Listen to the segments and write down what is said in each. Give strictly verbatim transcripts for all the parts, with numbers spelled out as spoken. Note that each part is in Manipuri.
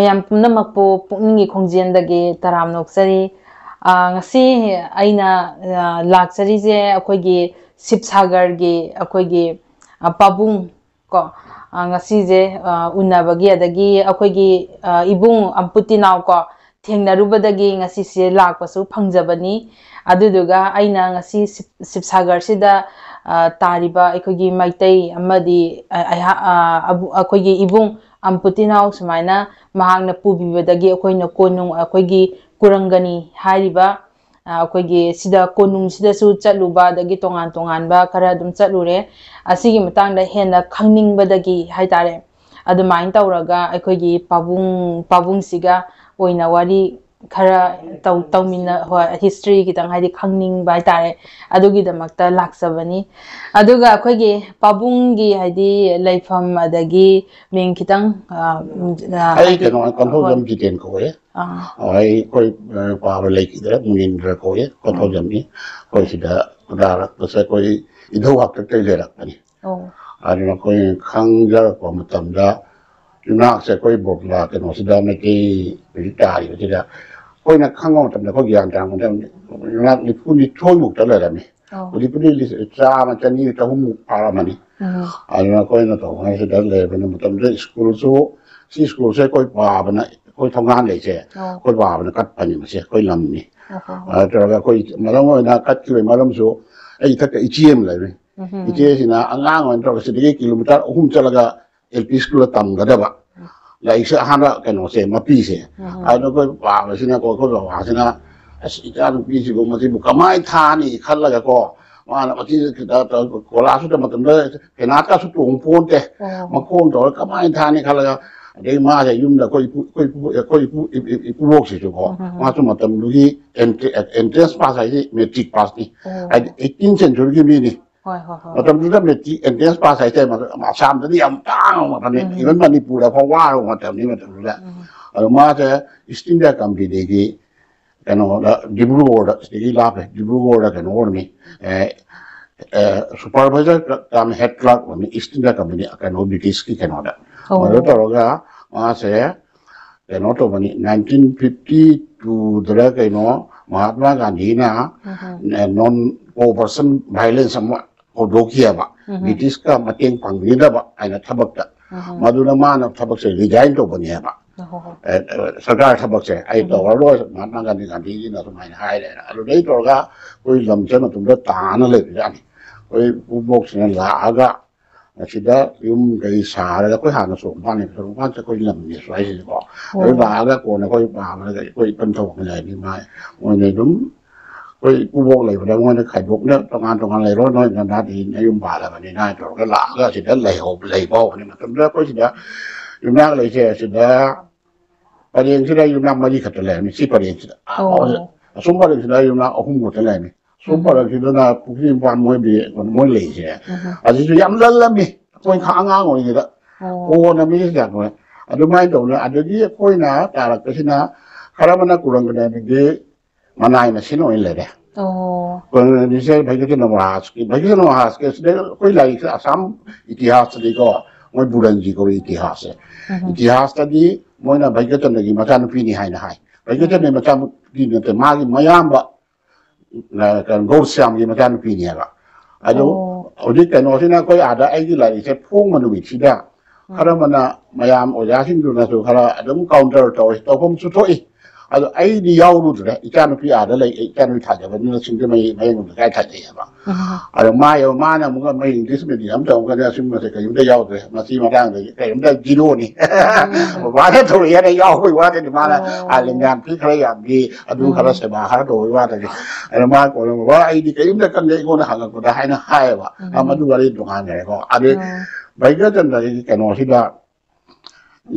ꯃꯌꯥꯝ ꯄꯨꯝꯅꯃꯛꯄꯨ ꯄꯨꯛꯅꯤꯡꯒꯤ ꯈꯣꯡꯖꯦꯜꯗꯒꯤ ꯇꯔꯥꯝꯅ ꯑꯣꯛꯆꯔꯤ꯫ ꯑ, ꯉꯁꯤ ꯑꯩꯅ, ꯑ, ꯂꯥꯛꯆꯔꯤꯁꯦ ꯑꯩꯈꯣꯏꯒꯤ ꯁꯤꯕꯁꯥꯒꯔꯒꯤ ꯑꯩꯈꯣꯏꯒꯤ, ꯑ, ꯄꯥꯕꯨꯡ ꯀꯣ, ꯑ, ꯉꯁꯤꯁꯦ, ꯑ, ꯎꯅꯕꯒꯤ, ꯑꯗꯒꯤ ꯑꯩꯈꯣꯏꯒꯤ, ꯑ, ꯏꯕꯨꯡ ꯑꯝꯄꯨꯇꯤꯅꯥꯎ ꯀꯣ, ꯊꯦꯡꯅꯔꯨꯕꯗꯒꯤ ꯉꯁꯤꯁꯦ ꯂꯥꯛꯄꯁꯨ ꯐꯪꯖꯕꯅꯤ꯫ ꯑꯗꯨꯗꯨꯒ ꯑꯩꯅ ꯉꯁꯤ ꯁꯤꯕ-, ꯁꯤꯕꯁꯥꯒꯔꯁꯤꯗ, ꯑ, ꯇꯥꯔꯤꯕ ꯑꯩꯈꯣꯏꯒꯤ ꯃꯩꯇꯩ ꯑꯃꯗꯤ, ꯑ, ꯑꯩꯍꯥꯛ, ꯑ, ꯑꯕꯨ-, ꯑꯩꯈꯣꯏꯒꯤ ꯏꯕꯨꯡ ꯑꯝꯄꯨꯇꯤꯅꯥꯎ ꯁꯨꯃꯥꯏꯅ ꯃꯍꯥꯛꯅ ꯄꯨꯕꯤꯕꯗꯒꯤ ꯑꯩꯈꯣꯏꯅ ꯀꯣꯅꯨꯡ, ꯑꯩꯈꯣꯏꯒꯤ ꯀꯨꯔꯪꯒꯅꯤ ꯍꯥꯏꯔꯤꯕ, ꯑ, ꯑꯩꯈꯣꯏꯒꯤ ꯁꯤꯗ ꯀꯣꯅꯨꯡꯁꯤꯗꯁꯨ ꯆꯠꯂꯨꯕ, ꯑꯗꯒꯤ ꯇꯣꯉꯥꯟ ꯇꯣꯉꯥꯟꯕ ꯈꯔ ꯑꯗꯨꯝ ꯆꯠꯂꯨꯔꯦ꯫ ꯑꯁꯤꯒꯤ ꯃꯇꯥꯡꯗ ꯍꯦꯟꯅ ꯈꯪꯅꯤꯡꯕꯗꯒꯤ ꯍꯥꯏꯇꯥꯔꯦ, ꯑꯗꯨꯃꯥꯏꯅ ꯇꯧꯔꯒ ꯑꯩꯈꯣꯏꯒꯤ ꯄꯥꯕꯨꯡ, ꯄꯥꯕꯨꯡꯁꯤꯒ ꯑꯣꯏꯅ ꯋꯥꯔꯤ ꯈꯔ ꯇꯧ-, ꯇꯧꯃꯤꯟꯅ-, ꯍꯣꯏ, ꯍꯤꯁꯇ꯭ꯔꯤ ꯈꯤꯇꯪ ꯍꯥꯏꯗꯤ ꯈꯪꯅꯤꯡꯕ ꯍꯥꯏꯇꯥꯔꯦ, ꯑꯗꯨꯒꯤꯗꯃꯛꯇ ꯂꯥꯛꯆꯕꯅꯤ꯫ ꯑꯗꯨꯒ ꯑꯩꯈꯣꯏꯒꯤ ꯄꯥꯕꯨꯡꯒꯤ ꯍꯥꯏꯗꯤ ꯂꯩꯐꯝ ꯑꯗꯒꯤ ꯃꯤꯡ ꯈꯤꯇꯪ, ꯑ, ꯎꯝ, ꯑ, ꯑꯩ ꯍꯥꯏꯗꯤ, ꯀꯩꯅꯣ, ꯀꯣꯟꯊꯧꯖꯝ ꯍꯣꯏ꯫ ꯖꯤꯇꯦꯟ ꯀꯧꯋꯦ꯫ ꯑꯥ꯫ ꯑꯩ, ꯑꯩꯈꯣꯏ, ꯑ, ꯄꯥꯕ ꯂꯩꯈꯤꯗ꯭ꯔꯦ, ꯃꯨꯅꯤꯟꯗ꯭ꯔ ꯀꯧꯋꯦ, ꯀꯣꯟꯊꯧꯖꯝꯅꯤ꯫ ꯑꯩꯈꯣꯏ ꯁꯤꯗ ꯈꯨꯟꯗꯥꯔꯛꯄꯁꯦ ꯑꯩꯈꯣꯏ ꯏꯙꯧ ꯍꯥꯛꯇꯛꯇꯒꯤ ꯂꯩꯔꯛꯄꯅꯤ꯫ ꯑꯣ꯫ ꯑꯗꯨꯅ ꯑꯩꯈꯣꯏ ꯈꯪꯖꯔꯛꯄ ꯃꯇꯝꯗ ꯌꯨꯝꯅꯥꯛꯁꯦ ꯑꯩꯈꯣꯏ ꯕꯣꯔꯗꯨꯂꯥ ꯀꯩꯅꯣꯁꯤꯗ ꯃꯩꯇꯩ ꯍꯧꯖꯤꯛ ꯇꯥꯔꯤꯕꯁꯤꯗ ꯑꯩꯈꯣꯏꯅ ꯈꯪꯕ ꯃꯇꯝꯗ, ꯑꯩꯈꯣꯏ ꯒ꯭ꯌꯥꯟ ꯇꯥꯔꯛꯄ ꯃꯇꯝꯗ ꯌꯨꯝꯅꯥꯛ ꯅꯤꯐꯨ ꯅꯤꯊꯣꯏꯃꯨꯛꯇ ꯂꯩꯔꯝꯃꯤ꯫ ꯑꯣ꯫ ꯍꯧꯖꯤꯛꯄꯨꯗꯤ ꯂꯤꯁ-, ꯆꯥꯝꯃ, ꯆꯅꯤ, ꯆꯍꯨꯝꯃꯨꯛ ꯐꯥꯔꯝꯃꯅꯤ꯫ ꯎꯝ꯫ ꯑꯗꯨꯅ ꯑꯩꯈꯣꯏꯅ ꯇꯧꯕ ꯍꯥꯏꯁꯤꯗ ꯂꯩꯕꯅꯤ ꯃꯇꯝꯗꯨꯗ ꯁ꯭ꯀꯨꯜꯁꯨ, ꯁꯤ ꯁ꯭ꯀꯨꯜꯁꯦ ꯑꯩꯈꯣꯏ ꯄꯥꯕꯅ, ꯑꯩꯈꯣꯏ ꯊꯣꯡꯒꯥꯟ ꯂꯩꯁꯦ, ꯑꯣ꯫ ꯑꯩꯈꯣꯏ ꯄꯥꯕꯅ ꯀꯠꯄꯅꯤ ꯃꯁꯦ, ꯑꯩꯈꯣꯏ ꯂꯝꯅꯤ꯫ ꯑꯣ, ꯍꯣ, ꯍꯣ꯫ ꯑꯗꯨ ꯇꯧꯔꯒ ꯑꯩꯈꯣꯏ ꯃꯔꯝ ꯑꯣꯏꯅ ꯀꯠꯈꯤꯕꯒꯤ ꯃꯔꯝꯁꯨ ꯑꯩ ꯏꯊꯛꯇ ꯏꯆꯦ ꯑꯃ ꯂꯩꯔꯦ꯫ ꯎꯝ, ꯍꯝ꯫ ꯏꯆꯦꯁꯤꯅ ꯑꯉꯥꯡ ꯑꯣꯏꯅ ꯇꯧꯔꯒ ꯁꯤꯗꯒꯤ ꯀꯤꯂꯣꯃꯤꯇꯔ ꯑꯍꯨꯝ ꯆꯠꯂꯒ ꯑꯦꯜ ꯄꯤ ꯁ꯭ꯀꯨꯜꯗ ꯇꯝꯒꯗꯕ꯫ ꯎꯝ꯫ ꯂꯥꯏꯔꯤꯛꯁꯦ ꯑꯍꯥꯟꯕ ꯀꯩꯅꯣꯁꯦ, ꯃꯄꯤꯁꯦ꯫ ꯎꯝ, ꯍꯝ꯫ ꯑꯗꯨ ꯑꯩꯈꯣꯏ ꯄꯥꯕꯁꯤꯅꯀꯣ, ꯑꯩꯈꯣꯏ ꯕꯕꯥꯁꯤꯅ, "ꯑꯁ, ꯏꯆꯥꯅꯨꯄꯤꯁꯤꯕꯨ ꯃꯁꯤꯕꯨ ꯀꯃꯥꯏꯅ ꯊꯥꯅꯤ?" ꯈꯜꯂꯒꯀꯣ, ꯃꯥꯅ ꯃꯁꯤ ꯈꯤꯇ ꯀꯣꯂꯥꯁꯁꯨꯗ ꯃꯇꯝꯗ ꯐꯦꯅꯥꯠꯀꯁꯨ ꯇꯣꯡ ꯄꯣꯟꯇꯦ꯫ ꯑꯣ꯫ ꯃꯈꯣꯡ ꯇꯧꯔꯒ ꯀꯃꯥꯏꯅ ꯊꯥꯅꯤ ꯈꯜꯂꯒ, ꯑꯗꯩ ꯃꯥꯁꯦ ꯌꯨꯝꯗ ꯑꯩꯈꯣꯏ ꯏꯄꯨ-, ꯑꯩꯈꯣꯏ ꯏꯄꯨ-, ꯑꯩꯈꯣꯏ ꯏꯄꯨ-, ꯏ-, ꯏ-, ꯏ-, ꯏꯀꯨꯕꯣꯛꯁꯤꯁꯨꯀꯣ, ꯎꯝ, ꯎꯝ, ꯎꯝ꯫ ꯃꯥꯁꯨ ꯃꯇꯝꯗꯨꯒꯤ ꯑꯦꯟꯇ꯭ꯔꯦ-, ꯑꯦꯟꯇ꯭ꯔꯦꯟꯁ ꯄꯥꯁ ꯍꯥꯏꯁꯦ ꯃꯦꯇ꯭ꯔꯤꯛ ꯄꯥꯁꯅꯤ꯫ ꯑꯣ꯫ ꯍꯥꯏꯗꯤ ꯑꯩꯠꯇꯤꯟ ꯁꯦꯟꯆꯨꯔꯤꯒꯤ ꯃꯤꯅꯤ꯫ ꯍꯣꯏ, ꯍꯣꯏ, ꯍꯣꯏ꯫ ꯃꯇꯝꯗꯨꯗ ꯃꯦꯇ꯭ꯔꯤꯛ ꯑꯦꯟꯇ꯭ꯔꯦꯟꯁ ꯄꯥꯁ ꯍꯥꯏꯁꯦ ꯃꯇꯝ-, ꯑꯁꯥꯝꯗꯗꯤ ꯌꯥꯝ ꯇꯥꯡꯕ ꯃꯇꯝꯅꯤ꯫ ꯎꯝ꯫ ꯏꯚꯟ ꯃꯅꯤꯄꯨꯔꯗ ꯐꯥꯎ ꯋꯥꯔꯕ ꯃꯇꯝꯅꯤ ꯃꯇꯝꯗꯨꯗ꯫ ꯎꯝ꯫ ꯑꯗꯣ ꯃꯥꯁꯦ ꯏꯁꯠ ꯏꯟꯗꯤꯌꯥ ꯀꯝꯄꯦꯅꯤꯒꯤ ꯀꯩꯅꯣꯗ, ꯗꯤꯕ꯭ꯔꯨꯒꯔꯗ, ꯁꯤꯗꯒꯤ ꯂꯥꯞꯄꯦ, ꯗꯤꯕ꯭ꯔꯨꯒꯔꯗ ꯀꯩꯅꯣ ꯑꯣꯏꯔꯝꯃꯤ, ꯑꯦ, ꯑꯦ, ꯁꯨꯄꯔꯚꯥꯏꯖꯔ ꯀꯝ ꯍꯦꯗ ꯀ꯭ꯂꯥꯔꯛ ꯑꯣꯏꯔꯝꯃꯤ, ꯏꯁꯠ ꯏꯟꯗꯤꯌꯥ ꯀꯝꯄꯦꯅꯤ, ꯀꯩꯅꯣ, ꯕ꯭ꯔꯤꯇꯤꯁꯀꯤ ꯀꯩꯅꯣꯗ꯫ ꯑꯣ꯫ ꯑꯗꯨ ꯇꯧꯔꯒ ꯃꯥꯁꯦ ꯀꯩꯅꯣ ꯇꯧꯕꯅꯤ, ꯅꯥꯏꯟꯇꯤꯟ ꯐꯤꯐꯇꯤ ꯇꯨꯗꯔ ꯀꯩꯅꯣ, ꯃꯍꯥꯠꯃꯥ ꯒꯥꯟꯙꯤꯅ ꯅꯣꯟ ꯀꯣꯑꯣꯄꯔꯦꯁꯟ ꯚꯥꯏꯂꯦꯟꯁ ꯑꯃ ꯍꯧꯗꯣꯛꯈꯤꯑꯕ, ꯕ꯭ꯔꯤꯇꯤꯁꯀ ꯃꯇꯦꯡ ꯄꯥꯡꯕꯤꯒꯗꯕ ꯍꯥꯏꯅ ꯊꯕꯛꯇ꯫ ꯃꯗꯨꯅ ꯃꯥꯅ ꯊꯕꯛꯁꯦ ꯔꯤꯖꯥꯏꯟ ꯇꯧꯕꯅꯦꯕ꯫ ꯑꯦ, ꯑꯦ, ꯁꯔꯀꯥꯔ ꯊꯕꯛꯁꯦ ꯑꯩ ꯇꯧꯔꯔꯣꯏ, ꯃꯍꯥꯇꯃꯥ ꯒꯥꯟꯙꯤ, ꯒꯥꯟꯙꯤꯖꯤꯅ ꯑꯗꯨꯃꯥꯏꯅ ꯍꯥꯏꯔꯦ꯫ ꯑꯗꯨꯗꯩ ꯇꯧꯔꯒ ꯑꯩꯈꯣꯏ ꯂꯝꯁꯦ ꯃꯇꯝꯗ ꯇꯥꯅ ꯂꯩꯕꯖꯥꯠꯅꯤ꯫ ꯑꯩꯈꯣꯏ ꯄꯨꯕꯣꯛꯁꯤꯅ ꯂꯥꯛꯑꯒ ꯑꯁꯤꯗ ꯌꯨꯝ ꯀꯩ ꯁꯥꯔꯒ, ꯑꯩꯈꯣꯏ ꯍꯥꯟꯅ ꯁꯣꯔꯣꯛ ꯃꯄꯥꯟꯅꯦ, ꯁꯣꯔꯣꯛ ꯃꯄꯥꯟꯁꯦ ꯑꯩꯈꯣꯏ ꯂꯝꯅꯦ ꯁ꯭ꯋꯥꯏꯁꯤꯀꯣ꯫ ꯑꯗꯨ ꯂꯥꯛꯑꯒ ꯀꯣꯟꯅ ꯑꯩꯈꯣꯏ ꯄꯥꯕꯗ ꯑꯩꯈꯣꯏ ꯏꯄꯟ ꯊꯧꯕ ꯂꯩꯔꯅꯤ, ꯃꯥ ꯃꯣꯏꯅ ꯑꯗꯨꯝ ꯑꯩꯈꯣꯏ ꯏꯀꯨꯕꯣꯛ ꯂꯩꯕꯗ ꯃꯣꯏꯅ ꯈꯥꯏꯗꯣꯛꯅ ꯇꯣꯉꯥꯟ ꯇꯣꯉꯥꯟ ꯂꯩꯔꯣ, ꯅꯣꯏ ꯅꯅꯥꯗꯤ ꯅꯌꯨꯝ ꯄꯥꯜꯂꯕꯅꯤꯅ ꯍꯥꯏꯅ ꯇꯧꯔꯒ ꯂꯥꯛꯑꯒ ꯁꯤꯗ ꯂꯩꯍꯧ-, ꯂꯩꯕ ꯍꯧꯕꯅꯤ꯫ ꯃꯇꯝꯗꯨꯗ ꯑꯩꯈꯣꯏ ꯁꯤꯗ ꯌꯨꯝꯅꯥꯛ ꯂꯩꯁꯦ ꯁꯤꯗ ꯄꯔꯦꯡꯁꯤꯗ ꯌꯨꯝꯅꯥꯛ ꯃꯔꯤ ꯈꯛꯇ ꯂꯩꯔꯝꯃꯤ꯫ ꯁꯤ ꯄꯔꯦꯡꯁꯤꯗ, ꯑꯣ꯫ ꯑꯁꯨꯝ ꯄꯔꯦꯡꯁꯤꯗ ꯌꯨꯝꯅꯥꯛ ꯑꯍꯨꯝ ꯈꯛꯇ ꯂꯩꯔꯝꯃꯤ꯫ ꯑꯁꯨꯝ ꯎꯝ꯫ ꯄꯔꯦꯡꯁꯤꯗꯅ ꯄꯨꯈ꯭ꯔꯤ ꯃꯄꯥꯟ ꯃꯣꯏ ꯕꯤ-, ꯃꯣꯏ ꯂꯩꯁꯦ꯫ ꯎꯝ꯫ ꯑꯁꯤꯁꯨ ꯌꯥꯝ ꯂꯜꯂꯝꯃꯤ꯫ ꯑꯩꯈꯣꯏ ꯈ-, ꯑꯉꯥꯡ ꯑꯣꯏꯔꯤꯉꯩꯗ꯫ ꯑꯣ꯫ ꯀꯣꯟꯅ ꯃꯤꯁꯦ ꯀꯌꯥ ꯇꯧꯔꯦ꯫ ꯑꯗꯨꯃꯥꯏꯅ ꯇꯧꯗꯅ ꯑꯗꯒꯤ ꯑꯩꯈꯣꯏꯅ ꯇꯥꯔꯛꯄꯁꯤꯅ ꯈꯔ ꯑꯃꯅ ꯀꯨꯔꯪꯒꯅꯦ, ꯑꯗꯒꯤ ꯃꯅꯥꯏ ꯃꯁꯤꯡ ꯑꯣꯏꯅ ꯂꯩꯔꯦ꯫ ꯑꯣ꯫ ꯀꯣꯂꯣꯅꯤꯁꯦ ꯚꯩꯒ꯭ꯌꯥꯆꯟꯗ꯭ꯔ ꯃꯍꯥꯔꯥꯖꯀꯤ, ꯚꯩꯒ꯭ꯌꯥꯆꯟꯗ꯭ꯔ ꯃꯍꯥꯔꯥꯖꯀꯤ ꯁꯤꯗ ꯑꯩꯈꯣꯏ ꯂꯥꯏꯔꯤꯛꯁꯦ ꯑꯁꯥꯝ ꯏꯇꯤꯍꯥꯁꯇꯗꯤꯀꯣ, ꯃꯣꯏ ꯕꯨꯔꯟꯖꯤ ꯀꯧꯏ ꯏꯇꯤꯍꯥꯁꯁꯦ꯫ ꯎꯝ꯫ ꯏꯇꯤꯍꯥꯁꯇꯗꯤ ꯃꯣꯏꯅ ꯚꯩꯒ꯭ꯌꯥꯆꯟꯗ꯭ꯔꯒꯤ ꯃꯆꯥꯅꯨꯄꯤꯅꯤ ꯍꯥꯏꯅ ꯍꯥꯏ꯫ ꯚꯩꯒ꯭ꯌꯥꯆꯟꯗ꯭ꯔꯒꯤ ꯃꯆꯥꯅꯨꯄꯤ ꯅꯠꯇꯦ, ꯃꯥꯒꯤ ꯃꯌꯥꯝꯕ, ꯑ, ꯀꯩꯅꯣ, ꯒꯧꯔꯁ꯭ꯌꯥꯝꯒꯤ ꯃꯆꯥꯅꯨꯄꯤꯅꯦꯕ꯫ ꯑꯗꯨ ꯑꯣ꯫ ꯍꯧꯖꯤꯛ ꯀꯩꯅꯣꯁꯤꯅ ꯑꯩꯈꯣꯏ ꯑꯥꯗ ꯑꯩꯒꯤ ꯂꯥꯏꯔꯤꯛꯁꯦ ꯐꯣꯡꯕ ꯅꯨꯃꯤꯠꯁꯤꯗ ꯎꯝ꯫ ꯈꯔ ꯑꯃꯅ ꯃꯌꯥꯝ ꯑꯣꯖꯥꯁꯤꯡꯗꯨꯅꯁꯨ ꯈꯔ ꯑꯗꯨꯝ ꯀꯥꯎꯟꯇꯔ ꯇꯧꯏ, ꯇꯧꯐꯝꯁꯨ ꯊꯣꯛꯏ꯫ ꯑꯗꯣ ꯑꯩꯗꯤ ꯌꯥꯎꯔꯨꯗ꯭ꯔꯦ, ꯏꯆꯥꯅꯨꯄꯤ ꯑꯥꯗ ꯂꯩ, ꯏꯆꯥꯅꯨꯄꯤ ꯊꯥꯖꯕꯅꯤꯅ ꯁꯤꯡꯖꯃꯩ ꯃꯌꯥꯡ ꯂꯩꯀꯥꯏ ꯊꯥꯖꯩꯑꯕ꯫ ꯎꯝ꯫ ꯑꯗꯣ ꯃꯥ ꯌꯧ-, ꯃꯥꯅ ꯑꯃꯨꯛꯀ ꯃꯣꯏ ꯏꯪꯂꯤꯁ ꯃꯦꯗꯤꯌꯝ ꯇꯧꯔꯒꯅ ꯁꯤꯒꯨꯝꯕꯁꯦ ꯀꯔꯤꯝꯇ ꯌꯥꯎꯗ꯭ꯔꯦ, ꯃꯁꯤ ꯃꯇꯥꯡꯗꯗꯤ ꯀꯔꯤꯝꯇ ꯖꯤꯔꯣꯅꯤ꯫ ꯎꯝ꯫ ꯕꯕꯥꯅ ꯇꯧꯔꯛꯑꯦꯅ ꯌꯥꯎꯕꯒꯤ ꯋꯥꯗꯅꯤ, ꯃꯥꯅ ꯑꯣ꯫ ꯑꯥ, ꯂꯦꯡꯌꯥꯟ ꯐꯤ ꯈꯔ ꯌꯥꯝꯕꯤ, ꯑꯗꯨ ꯎꯝ꯫ ꯈꯔ ꯁꯦꯕꯥ ꯈꯔ ꯇꯧꯕꯒꯤ ꯋꯥꯗꯅꯤ꯫ ꯑꯗꯣ ꯃꯥ ꯀꯣꯟꯅ, "ꯕꯕꯥ, ꯑꯩꯗꯤ ꯀꯔꯤꯝꯇ ꯈꯪꯗꯦ, ꯑꯩꯉꯣꯟꯗ ꯍꯪꯉꯛꯄꯗ" ꯍꯥꯏꯅ ꯍꯥꯏꯌꯦꯕ꯫ ꯑ, ꯎꯝ꯫ ꯃꯗꯨ ꯋꯥꯔꯤ ꯇꯣꯉꯥꯟꯈ꯭ꯔꯦꯀꯣ꯫ ꯑꯗꯩ ꯎꯝ꯫ ꯚꯩꯒ꯭ꯌꯥꯆꯟꯗ꯭ꯔꯒꯤ ꯀꯩꯅꯣꯁꯤꯗ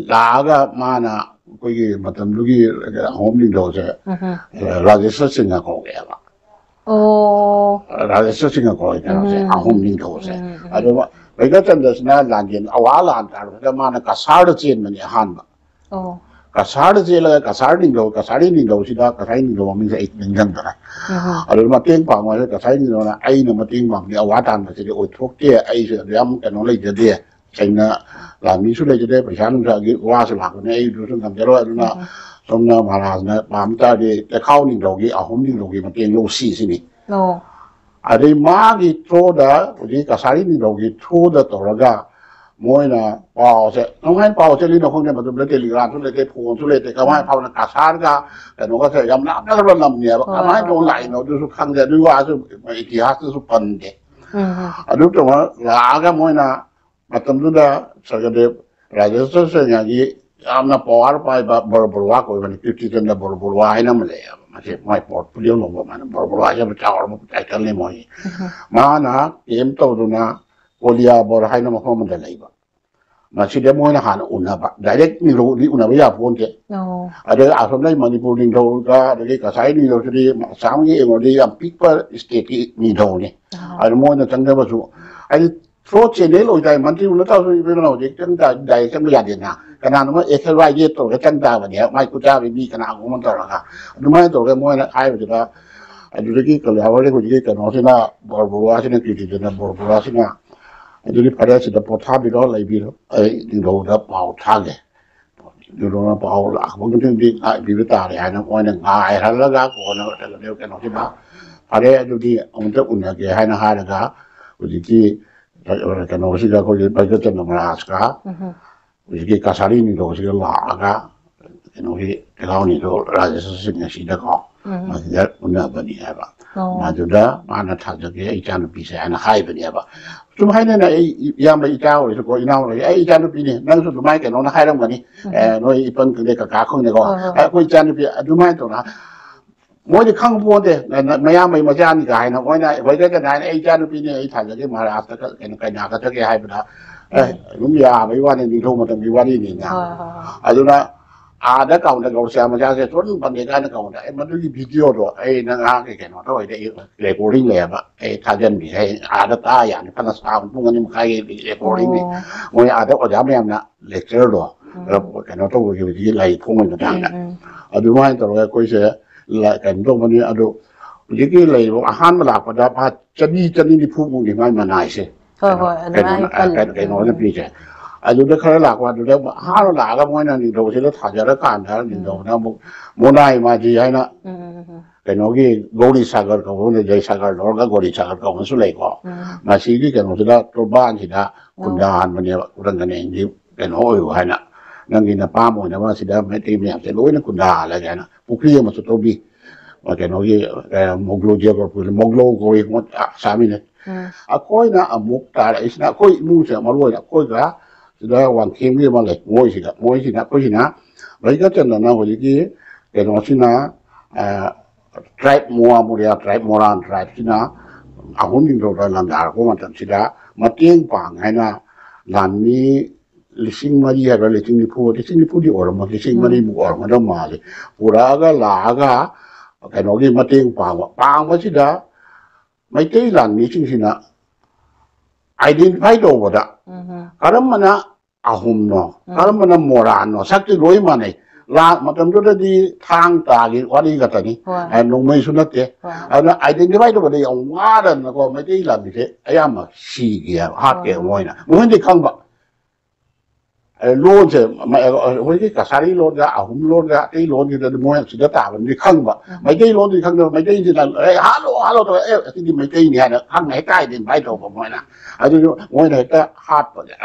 ꯂꯥꯛꯑꯒ ꯃꯥꯅ ꯑꯩꯈꯣꯏꯒꯤ ꯃꯇꯝꯗꯨꯒꯤ ꯑꯍꯣꯝ ꯅꯤꯡꯊꯧꯁꯦ, ꯎꯝ꯫ ꯔꯥꯖꯦꯁ꯭ꯋꯔ ꯁꯤꯡꯍ ꯀꯧꯋꯦꯕ꯫ ꯑꯣ꯫ ꯔꯥꯖꯦꯁ꯭ꯋꯔ ꯁꯤꯡꯍ ꯀꯧꯋꯦ ꯀꯩꯅꯣꯁꯦ, ꯎꯝ꯫ ꯑꯍꯣꯝ ꯅꯤꯡꯊꯧꯁꯦ꯫ ꯎꯝ, ꯎꯝ꯫ ꯑꯗꯨꯒ ꯚꯩꯒ꯭ꯌꯥꯆꯟꯗ꯭ꯔꯁꯤꯅ ꯂꯥꯟꯖꯦꯟ, ꯑꯋꯥ ꯂꯥꯟ ꯇꯥꯔꯛꯄꯗ ꯃꯥꯅ ꯀꯁꯥꯔꯗ ꯆꯦꯟꯕꯅꯦ ꯑꯍꯥꯟꯕ꯫ ꯑꯣ꯫ ꯀꯁꯥꯔꯗ ꯆꯦꯜꯂꯒ ꯀꯁꯥꯔ ꯅꯤꯡꯊꯧ, ꯀꯁꯥꯔꯤ ꯅꯤꯡꯊꯧꯁꯤꯗ, ꯀꯁꯥꯔꯤ ꯅꯤꯡꯊꯧ ꯃꯃꯤꯡꯁꯦ ꯑꯩ ꯅꯤꯡꯁꯤꯡꯗꯔꯦ꯫ ꯎꯝ꯫ ꯑꯗꯨ ꯃꯇꯦꯡ ꯄꯥꯡꯉꯣ ꯍꯥꯏꯔ ꯀꯁꯥꯔꯤ ꯅꯤꯡꯊꯧꯅ, "ꯑꯩꯅ ꯃꯇꯦꯡ ꯄꯥꯡꯕꯗꯤ ꯑꯋꯥ ꯇꯥꯟꯕꯁꯤꯗꯤ ꯑꯣꯏꯊꯣꯛꯇꯦ, ꯑꯩꯁꯨ ꯑꯗꯨ ꯌꯥꯝ ꯀꯩꯅꯣ ꯂꯩꯖꯗꯦ, ꯁꯦꯡꯅ ꯂꯥꯟꯃꯤꯁꯨ ꯂꯩꯖꯗꯦ, ꯄꯩꯁꯥ ꯅꯨꯡꯁꯥꯒꯤ ꯋꯥꯁꯨ ꯂꯥꯛꯄꯅꯦ, ꯑꯩ ꯑꯗꯨꯁꯨ ꯉꯝꯖꯔꯣꯏ꯫ ꯑꯗꯨꯅ ꯎꯝ꯫ ꯁꯣꯝꯅ ꯃꯍꯥꯔꯥꯖꯅ ꯄꯥꯝ ꯇꯥꯔꯗꯤ ꯆꯦꯈꯥꯎ ꯅꯤꯡꯊꯧꯒꯤ, ꯑꯍꯣꯝ ꯅꯤꯡꯊꯧꯒꯤ ꯃꯇꯦꯡ ꯂꯧꯁꯤ ꯁꯤꯅꯤ꯫ ꯑꯣ꯫ ꯑꯗꯩ ꯃꯥꯒꯤ ꯊ꯭ꯔꯨꯗ, ꯍꯧꯖꯤꯛ ꯀꯁꯥꯔꯤ ꯅꯤꯡꯊꯧꯒꯤ ꯊ꯭ꯔꯨꯗ ꯇꯧꯔꯒ ꯃꯣꯏꯅ ꯄꯥꯎꯁꯦ, ꯀꯃꯥꯏꯅ ꯄꯥꯎ ꯆꯦꯜꯂꯤꯅꯣ ꯈꯪꯗꯦ, ꯃꯇꯝꯗ ꯇꯦꯂꯤꯒ꯭ꯔꯥꯝꯁꯨ ꯂꯩꯇꯦ, ꯐꯣꯟꯁꯨ ꯂꯩꯇꯦ, ꯀꯃꯥꯏꯅ ꯎꯝ꯫ ꯐꯥꯎꯅ ꯀꯁꯥꯔꯒ ꯀꯩꯅꯣꯒꯁꯦ ꯌꯥꯝ ꯂꯥꯞꯅꯈ꯭ꯔꯕ ꯂꯝꯅꯦꯕ, ꯍꯣꯏ, ꯀꯃꯥꯏꯅ ꯍꯣꯏ, ꯇꯧꯅ ꯍꯣꯏ꯫ ꯂꯥꯛꯏꯅꯣ ꯑꯗꯨꯁꯨ ꯈꯪꯗꯦ, ꯑꯗꯨꯒꯤ ꯋꯥꯁꯨ ꯏꯇꯤꯍꯥꯁꯇꯁꯨ ꯄꯟꯗꯦ꯫ ꯎꯝ, ꯎꯝ꯫ ꯑꯗꯨ ꯇꯧꯔ ꯂꯥꯛꯑꯒ ꯃꯣꯏꯅ ꯃꯇꯝꯗꯨꯗ ꯁꯔꯒꯗꯦꯕ ꯔꯥꯖꯦꯟꯗ꯭ꯔ ꯁꯤꯡꯍꯒꯤ ꯌꯥꯝꯅ ꯄꯋꯥꯔ ꯄꯥꯏꯕ ꯕꯣꯔꯕꯨꯔꯨꯋꯥ ꯀꯧꯕꯅꯤ, ꯀꯤꯔꯇꯤꯆꯟꯗ꯭ꯔ ꯕꯣꯔꯕꯨꯔꯨꯋꯥ ꯍꯥꯏꯅ ꯑꯃ ꯂꯩꯌꯦꯕ꯫ ꯃꯁꯤ ꯃꯥꯏ ꯄꯣꯔꯠꯐꯣꯂꯤꯑꯣ ꯂꯧꯕ ꯃꯥꯅ ꯕꯣꯔꯕꯨꯔꯨꯋꯥ ꯍꯥꯏꯕ ꯆꯥꯎꯔꯕ ꯇꯥꯏꯇꯜꯅꯤ ꯃꯣꯏꯒꯤ꯫ ꯎꯝ꯫ ꯃꯥꯅ ꯀꯦꯝ ꯇꯧꯗꯨꯅ ꯀꯣꯂꯤꯌꯥꯕꯣꯔ ꯍꯥꯏꯅ ꯃꯐꯝ ꯑꯃꯗ ꯂꯩꯕ꯫ ꯃꯁꯤꯗ ꯃꯣꯏꯅ ꯍꯥꯟꯅ ꯎꯅꯕ, ꯗꯥꯏꯔꯦꯛ ꯅꯤꯡꯊꯧꯗꯤ ꯎꯅꯕ ꯌꯥꯄꯣꯟꯇꯦ꯫ ꯑꯣ꯫ ꯑꯗꯩ ꯑꯁꯣꯝꯗꯩ ꯃꯅꯤꯄꯨꯔ ꯅꯤꯡꯊꯧꯒ ꯑꯗꯒꯤ ꯀꯁꯥꯔꯤ ꯅꯤꯡꯊꯧꯁꯤꯗꯤ ꯑꯁꯥꯝꯒꯤ ꯌꯦꯡꯉꯨꯔꯗꯤ ꯌꯥꯝ ꯄꯤꯛꯄ ꯁ꯭ꯇꯦꯠꯀꯤ ꯅꯤꯡꯊꯧꯅꯤ꯫ ꯑꯥ꯫ ꯑꯗꯨ ꯃꯣꯏꯅ ꯆꯪꯖꯕꯁꯨ ꯍꯥꯏꯗꯤ ꯊ꯭ꯔꯣ ꯆꯦꯟꯅꯦꯜ ꯑꯣꯏꯇꯥꯔꯦ, ꯃꯟꯇ꯭ꯔꯤ ꯎꯅ ꯇꯧꯔꯁꯨ ꯏꯕꯦꯝꯃ ꯍꯧꯖꯤꯛ ꯆꯪ ꯇꯥ-, ꯗꯥꯏꯔꯦꯛ ꯆꯪꯕ ꯌꯥꯗꯦꯅ, ꯀꯅꯥꯅꯣꯝꯃ ꯑꯦꯛꯁ ꯋꯥꯏ ꯖꯦꯗ ꯇꯧꯔꯒ ꯆꯪ ꯇꯥꯕꯅꯦ, ꯃꯥꯏ ꯈꯨꯠꯆꯥꯕꯤ ꯃꯤ ꯀꯅꯥꯒꯨꯝꯕ ꯑꯃ ꯇꯧꯔꯒ꯫ ꯑꯗꯨꯃꯥꯏꯅ ꯇꯧꯔꯒ ꯃꯣꯏꯅ ꯍꯥꯏꯕꯗꯨꯗ ꯑꯗꯨꯗꯒꯤ ꯀꯂꯤꯌꯥꯕꯔꯗꯤ ꯍꯧꯖꯤꯛꯀꯤ ꯀꯩꯅꯣꯁꯤꯅ, ꯕꯣꯔꯕꯨꯔꯨꯋꯥꯁꯤꯅ, ꯀꯤꯔꯇꯤꯆꯟꯗ꯭ꯔ ꯕꯣꯔꯕꯨꯔꯨꯋꯥꯁꯤꯅ, "ꯑꯗꯨꯗꯤ ꯐꯔꯦ, ꯁꯤꯗ ꯄꯣꯊꯥꯕꯤꯔꯣ, ꯂꯩꯕꯤꯔꯣ, ꯑꯩ ꯅꯤꯡꯊꯧꯗ ꯄꯥꯎ ꯊꯥꯒꯦ꯫ ꯅꯤꯡꯊꯧꯅ ꯄꯥꯎ ꯂꯥꯛꯄ ꯃꯇꯨꯡꯗꯤ ꯉꯥꯏꯕꯤꯕ ꯇꯥꯔꯦ" ꯍꯥꯏꯅ ꯃꯣꯏꯅ ꯉꯥꯏꯍꯜꯂꯒ ꯀꯣꯟꯅ ꯀꯩꯅꯣꯁꯤꯅ, "ꯐꯔꯦ, ꯑꯗꯨꯗꯤ ꯑꯃꯨꯛꯇ ꯎꯅꯒꯦ" ꯍꯥꯏꯅ ꯍꯥꯏꯔꯒ ꯍꯧꯖꯤꯛꯀꯤ ꯀꯩꯅꯣꯁꯤꯗ, ꯑꯩꯈꯣꯏꯒꯤ ꯕꯩꯒ꯭ꯌꯥꯆꯟꯗ꯭ꯔ ꯃꯍꯥꯔꯥꯖꯀ ꯎꯝ꯫ ꯍꯧꯖꯤꯛꯀꯤ ꯀꯁꯥꯔꯤ ꯅꯤꯡꯊꯧꯁꯤꯒ ꯂꯥꯛꯑꯒ ꯀꯩꯅꯣꯒꯤ ꯂꯩꯍꯥꯎ ꯅꯤꯡꯊꯧ ꯔꯥꯖꯦꯁ꯭ꯋꯔ ꯁꯤꯡꯍꯁꯤꯗꯀꯣ ꯎꯝ꯫ ꯃꯁꯤꯗ ꯎꯅꯕꯅꯤ ꯍꯥꯏꯕ꯫ ꯑꯣ꯫ ꯃꯗꯨꯗ ꯃꯥꯅ "ꯊꯥꯖꯒꯦ, ꯑꯩ ꯏꯆꯥꯅꯨꯄꯤꯁꯦ" ꯍꯥꯏꯅ ꯍꯥꯏꯕꯅꯦꯕ꯫ ꯁꯨꯝ ꯍꯥꯏꯅꯅ ꯑꯩ ꯏꯌꯥꯝꯕ ꯏꯆꯥ ꯑꯣꯏꯔꯁꯨꯀꯣ, ꯏꯅꯥꯎ ꯑꯣꯏꯔꯁꯨ, "ꯑꯩ ꯏꯆꯥꯅꯨꯄꯤꯅꯤ, ꯅꯪꯁꯨ ꯑꯗꯨꯃꯥꯏꯅ ꯀꯩꯅꯣꯅ ꯍꯥꯏꯔꯝꯒꯅꯤ"꯫ ꯎꯝ꯫ ꯑꯦ, ꯅꯣꯏ ꯏꯄꯟ ꯈꯪꯗꯦ, ꯀꯀꯥ ꯈꯪꯗꯦꯀꯣ꯫ ꯍꯣꯏ, ꯍꯣꯏ꯫ "ꯑꯦ, ꯑꯩꯈꯣꯏ ꯏꯆꯥꯅꯨꯄꯤ" ꯑꯗꯨꯃꯥꯏꯅ ꯇꯧꯅ ꯃꯣꯏꯗꯤ ꯈꯪꯕ ꯄꯣꯟꯇꯦ꯫ ꯅ-, ꯅ-, ꯃꯌꯥꯝꯕꯩ ꯃꯆꯥꯅꯤꯒ ꯍꯥꯏꯅ ꯃꯣꯏꯅ ꯍꯣꯏ ꯀꯩꯅꯣ ꯍꯥꯏꯅ, "ꯑꯩ ꯏꯆꯥꯅꯨꯄꯤꯅꯦ, ꯑꯩ ꯊꯥꯖꯒꯦ ꯃꯍꯥꯔꯥꯖꯇ ꯀ-, ꯀꯩꯅꯣ ꯀꯩꯅꯥ ꯀꯠꯆꯒꯦ" ꯍꯥꯏꯕꯗ, ꯑꯦ, ꯎꯝ꯫ ꯑꯗꯨꯝ ꯌꯥꯕꯩ ꯋꯥꯅꯤ, ꯅꯤꯡꯊꯧ ꯃꯇꯝꯒꯤ ꯋꯥꯔꯤꯅꯤꯅ꯫ ꯍꯣꯏ, ꯍꯣꯏ, ꯍꯣꯏ꯫ ꯑꯗꯨꯅ ꯑꯥꯗ ꯀꯥꯎꯟꯗ ꯒꯧꯔꯁꯤꯌꯥ ꯃꯆꯥꯁꯦ ꯁꯨꯝ ꯄꯟꯗꯦ ꯀꯥꯏꯅ ꯀꯥꯎꯟꯗ, ꯑꯦ, ꯃꯗꯨꯒꯤ ꯚꯤꯗꯤꯑꯣꯗꯣ ꯑꯩ ꯅꯪ ꯑꯉꯥꯡꯒꯤ ꯀꯩꯅꯣ ꯇꯧꯔꯤꯗ ꯑꯩ ꯔꯦꯀꯣꯔꯗꯤꯡ ꯂꯩꯌꯦꯕ, ꯑꯩ ꯊꯥꯖꯟꯕꯤ, ꯑꯩ ꯑꯥꯗ ꯇꯥ ꯌꯥꯅꯤ, ꯐꯅ ꯁꯥꯡꯕ ꯄꯨꯡ ꯑꯅꯤ ꯃꯈꯥꯏꯒꯤ ꯔꯦꯀꯣꯔꯗꯤꯡꯅꯤ꯫ ꯑꯣ꯫ ꯃꯣꯏ ꯑꯥꯗ ꯑꯣꯖꯥ ꯃꯌꯥꯝꯅ ꯂꯦꯛꯆꯔꯗꯣ ꯎꯝ꯫ ꯀꯩꯅꯣ ꯇꯧꯕꯒꯤ ꯍꯧꯖꯤꯛꯀꯤ ꯂꯥꯏꯔꯤꯛ ꯐꯣꯡꯕꯒꯤ ꯃꯇꯥꯡꯗ꯫ ꯎꯝ, ꯎꯝ꯫ ꯑꯗꯨꯃꯥꯏꯅ ꯇꯧꯔꯒ ꯑꯩꯈꯣꯏꯁꯦ ꯂ-, ꯀꯩꯅꯣ ꯇꯧꯕꯅꯤ꯫ ꯑꯗꯨ ꯍꯧꯖꯤꯛꯀꯤ ꯂꯩꯔꯤꯕ ꯑꯍꯥꯟꯕ ꯂꯥꯛꯄꯗ ꯐꯥ ꯆꯅꯤ, ꯆꯅꯤ ꯅꯤꯐꯨ ꯃꯨꯛꯅꯤ ꯃꯥꯏ ꯃꯅꯥꯏꯁꯦ꯫ ꯍꯣꯏ, ꯍꯣꯏ, ꯑꯗꯨꯃꯥꯏꯅ ꯀꯩꯅꯣꯅ ꯄꯤꯁꯦ꯫ ꯑꯗꯨꯗ ꯈꯔ ꯂꯥꯛꯄ, ꯑꯗꯨꯗ ꯑꯍꯥꯟꯕ ꯂꯥꯛꯑꯒ ꯃꯣꯏꯅ ꯅꯤꯡꯊꯧꯁꯤꯗ ꯊꯥꯖꯔꯀꯥꯟꯗ ꯅꯤꯡꯊꯧꯅ ꯑꯃꯨꯛ ꯃꯣꯅꯥꯏ ꯃꯥꯖꯤ ꯍꯥꯏꯅ ꯀꯩꯅꯣꯒꯤ ꯒꯧꯔꯤ ꯁꯥꯒꯔ ꯀꯧꯕ ꯑꯃ ꯂꯩ, ꯖꯩ ꯁꯥꯒꯔ ꯂꯧꯔꯒ ꯒꯧꯔꯤ ꯁꯥꯒꯔ ꯀꯧꯕ ꯑꯃꯁꯨ ꯂꯩꯀꯣ꯫ ꯃꯁꯤꯒꯤ ꯀꯩꯅꯣꯁꯤꯗ ꯇꯣꯔꯕꯥꯟꯁꯤꯗ ꯈꯨꯟꯗꯥꯍꯟꯕꯅꯦꯕ, ꯎꯔꯪꯒꯅꯦꯟꯒꯤ ꯀꯩꯅꯣ ꯑꯣꯏꯌꯨ ꯍꯥꯏꯅ, ꯅꯪꯒꯤ ꯅꯄꯥꯝ ꯑꯣꯏꯅꯕ ꯑꯁꯤꯗ ꯃꯩꯇꯩ ꯃꯌꯥꯝꯁꯦ ꯂꯣꯏꯅ ꯈꯨꯟꯗꯥꯍꯜꯂꯒꯦ ꯍꯥꯏꯅ ꯄꯨꯈ꯭ꯔꯤ ꯑꯃꯁꯨ ꯇꯧꯕꯤ꯫ ꯀꯩꯅꯣꯒꯤ ꯃꯣꯒ꯭ꯂꯣ ꯖꯦꯒꯣꯔ ꯄꯨꯈ꯭ꯔꯤ, ꯃꯣꯒ꯭ꯂꯣ ꯀꯧꯏ, ꯑꯁꯥꯃꯤꯅꯦ꯫ ꯑꯩꯈꯣꯏꯅ ꯑꯃꯨꯛ ꯇꯥꯔꯛꯏꯁꯤꯅ ꯑꯩꯈꯣꯏ ꯏꯃꯨꯡꯁꯦ ꯃꯔꯨ ꯑꯣꯏꯅ ꯑꯩꯈꯣꯏꯒ ꯁꯤꯗ ꯋꯥꯡꯈꯦꯝꯒꯤ ꯑꯃ ꯂꯩ, ꯃꯣꯏꯁꯤꯗ, ꯃꯣꯏꯁꯤꯅ ꯑꯩꯈꯣꯏꯁꯤꯅ ꯂꯩꯒ ꯆꯟꯗꯅ ꯍꯧꯖꯤꯛꯀꯤ ꯀꯩꯅꯣꯁꯤꯅ ꯇ꯭ꯔꯥꯏꯕ ꯃꯣꯋꯥ ꯃꯣꯔꯤꯌꯥ ꯇ꯭ꯔꯥꯏꯕ, ꯃꯣꯔꯥꯟ ꯇ꯭ꯔꯥꯏꯕꯁꯤꯅ ꯑꯍꯨꯝ ꯅꯤꯡꯊꯧꯗ ꯂꯥꯟꯗꯥꯔꯛꯄ ꯃꯇꯝꯁꯤꯗ ꯃꯇꯦꯡ ꯄꯥꯡ ꯍꯥꯏꯅ ꯂꯥꯟꯃꯤ ꯂꯤꯁꯤꯡ ꯃꯔꯤ ꯍꯥꯏꯕ꯭ꯔꯥ, ꯂꯤꯁꯤꯡ ꯅꯤꯐꯨ, ꯂꯤꯁꯤꯡ ꯅꯤꯐꯨꯗꯤ ꯑꯣꯏꯔꯝꯃꯣꯏ, ꯂꯤꯁꯤꯡ ꯃꯔꯤꯃꯨꯛ ꯑꯣꯏꯔꯝꯒꯗꯧ ꯃꯥꯜꯂꯤ, ꯄꯨꯔꯛꯑꯒ ꯂꯥꯛꯑꯒ ꯀꯩꯅꯣꯒꯤ ꯃꯇꯦꯡ ꯄꯥꯡꯕ, ꯄꯥꯡꯕꯁꯤꯗ ꯃꯩꯇꯩ ꯂꯥꯟꯃꯤꯁꯤꯡꯁꯤꯅ ꯑꯥꯏꯗꯦꯟꯇꯤꯐꯥꯏ ꯇꯧꯕꯗ ꯀꯔꯝꯕꯅ ꯑꯍꯨꯝꯅꯣ, ꯀꯔꯝꯕꯅ ꯃꯣꯔꯥꯟꯅꯣ, ꯁꯛꯇꯤ ꯂꯣꯏ ꯃꯥꯟꯅꯩ꯫ ꯂꯥꯟ ꯃꯇꯝꯗꯨꯗꯗꯤ ꯊꯥꯡ ꯇꯥꯒꯤ ꯋꯥꯔꯤ ꯈꯛꯇꯅꯤ꯫ ꯅꯣꯡꯃꯩꯁꯨ ꯅꯠꯇꯦ꯫ ꯑꯗꯨꯅ ꯑꯥꯏꯗꯦꯟꯇꯤꯐꯥꯏ ꯇꯧꯕꯗ ꯌꯥꯝ ꯋꯥꯗꯅꯀꯣ ꯃꯩꯇꯩ ꯂꯥꯟꯃꯤꯁꯦ ꯑꯌꯥꯝꯕ ꯁꯤꯒꯤ ꯍꯥꯏꯕ, ꯍꯥꯠꯇꯦ ꯃꯣꯏꯅ꯫ ꯃꯣꯏꯅꯗꯤ ꯈꯪꯕ꯫ ꯂꯣꯟꯁꯦ ꯑꯩꯈꯣꯏꯒꯤ ꯀꯁꯥꯔꯤ ꯂꯣꯟꯒ ꯑꯍꯨꯝ ꯂꯣꯟꯒ ꯑꯇꯩ ꯂꯣꯟꯒꯤꯗ ꯃꯣꯏ ꯁꯤꯗ ꯇꯥꯕꯅꯤ ꯈꯪꯕ꯫ ꯃꯩꯇꯩ ꯂꯣꯟꯗꯤ ꯈꯪꯗꯕ, ꯃꯩꯇꯩꯁꯤꯅ "ꯑꯦ, ꯍꯥꯠꯂꯣ, ꯍꯥꯠꯂꯣ" ꯇꯧꯔ, "ꯑꯦ, ꯑꯁꯤꯗꯤ ꯃꯩꯇꯩꯅꯤ" ꯍꯥꯏꯅ ꯈꯪꯅ ꯍꯦꯛꯇ ꯑꯥꯏꯗꯦꯟꯇꯤꯐꯥꯏ ꯇꯧꯕ ꯃꯣꯏꯅ꯫ ꯑꯗꯨꯁꯨ ꯃꯣꯏꯅ ꯍꯦꯛꯇ ꯍꯥꯠꯄ,